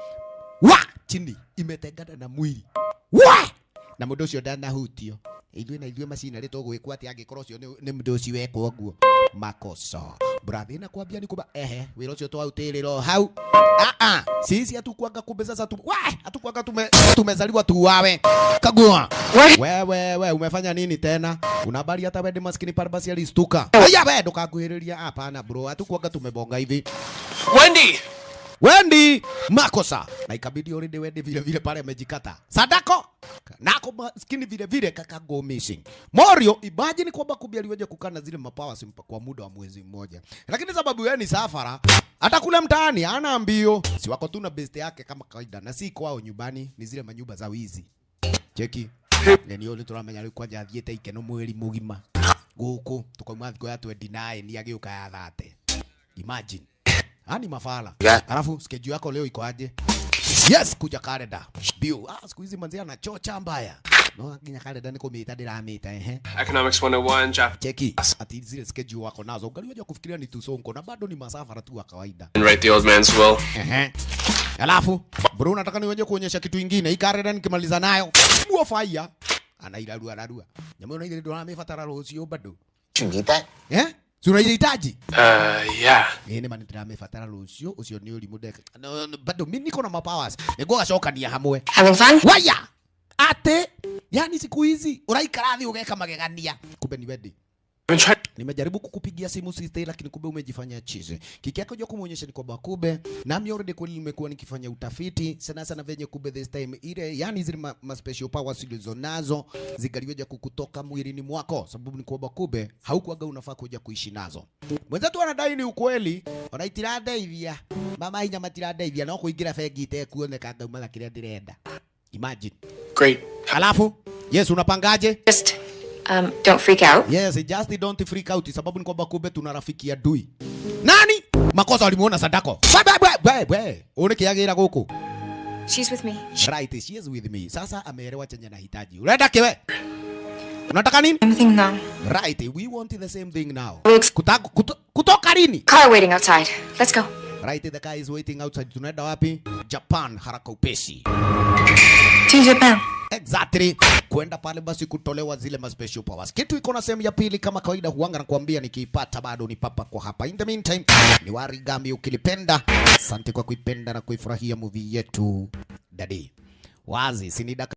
Wa chini imetengana na mwili. Wa na mundu ucio ndanahutio. Ithuĩ na ithuĩ macina rĩ tũgwĩkwo atĩ angĩkorwo ũcio nĩ mũndũ ũcio wekwo ũguo. Makosa. Brother nakwambia ni kuba ehe wĩra ũcio twautĩrĩra hau. Ah ah. Sisi hatukuanga kumbe sasa tu hatukuanga tumezaliwa tuuawe. Kagua. Wewe wewe umefanya nini tena? Una habari hata wewe maskini pale basi alistuka. Haya wewe ndokakuhĩrĩria hapana bro hatukuanga tumebonga hivi. Wendy. Wendy makosa. Na ikabidi already Wendy vile vile pale amejikata. Sadako nako maskini vile vile kaka go missing. Morio imagine kwamba kumbe aliweje kukaa na zile mapower simpa kwa muda wa mwezi mmoja. Lakini sababu yeye ni safara Hata kule mtaani ana mbio. Si wako tu na best yake kama kawaida na si kwao nyumbani, ni zile manyumba za wizi. Cheki. Neni yule turamenya rĩu kwanja athiĩte ikeno mweri mũgima. Gũkũ tukauma thikũ ya 29 ni agĩũka ya 30. Imagine. Hani mafala. Alafu schedule yako leo iko aje? Yes, kuja kalenda. Bio. Ah, siku hizi manzi anachocha mbaya. No, nginya kalenda niko mita ndiramita ehe. Economics 101, Japanese. Cheki. Ati zile schedule wako nazo. Ungalia kufikiria ni tusonko na bado ni masafara tu wa kawaida. And write the old man's will. Ehe. Alafu bro, nataka niweje kuonyesha kitu kingine. Hii kalenda nikimaliza nayo, muo fire. Anairarua rarua. Nyamwe unaile ndo amefatara rũciũ bado. You need that? Eh? Si unaihitaji? Yeah. Nĩ ma nĩndĩramĩbatara rũciũ, ũcio nĩ ũrimũ ndeka. No, no, bado mimi niko na mapowers. Nĩngũgacokania hamwe. Having fun? Waya! Ate, yani siku hizi uraikara thĩ ũgeka magegania. Kumbe ni wendi. Nimejaribu kukupigia simu sister, lakini kumbe umejifanya chizi. Kiki yako kumuonyesha ni kwamba kumbe nami already kweli nimekuwa nikifanya utafiti sana sana venye kumbe this time ile yani zile ma special powers ulizo nazo zigaliweja kukutoka mwilini mwako, sababu ni kwamba kumbe haukuaga unafaa kuja kuishi nazo. Mwenzetu anadai ni ukweli, onaitirandeithia mama hinya matirandeithia no kuingira bengi itekuoneka ngauma na kiria ndirenda. Imagine. Great. Alafu yes, unapangaje? Just don't freak out. Yes, just don't freak out. Sababu ni kwamba kumbe tuna rafiki adui. Nani? Makosa walimuona Sadako. Bwe bwe bwe. Unikiagira guku. She's with me. Right, she is with me. Sasa ameelewa chenye nahitaji. Unaenda kiwe? Unataka nini? Same thing now. Right, we want the same thing now. Kutoka lini? Car waiting outside. Let's go. Right, the car is waiting outside. Tunaenda wapi? Japan haraka upesi. To Japan. Exactly. Kwenda pale basi kutolewa zile ma special powers. Kitu iko na sehemu ya pili kama kawaida huanga nakuambia nikiipata bado ni papa kwa hapa. In the meantime, ni Warigami ukilipenda. Asante kwa kuipenda na kuifurahia movie yetu. Daddy. Wazi, sinidaka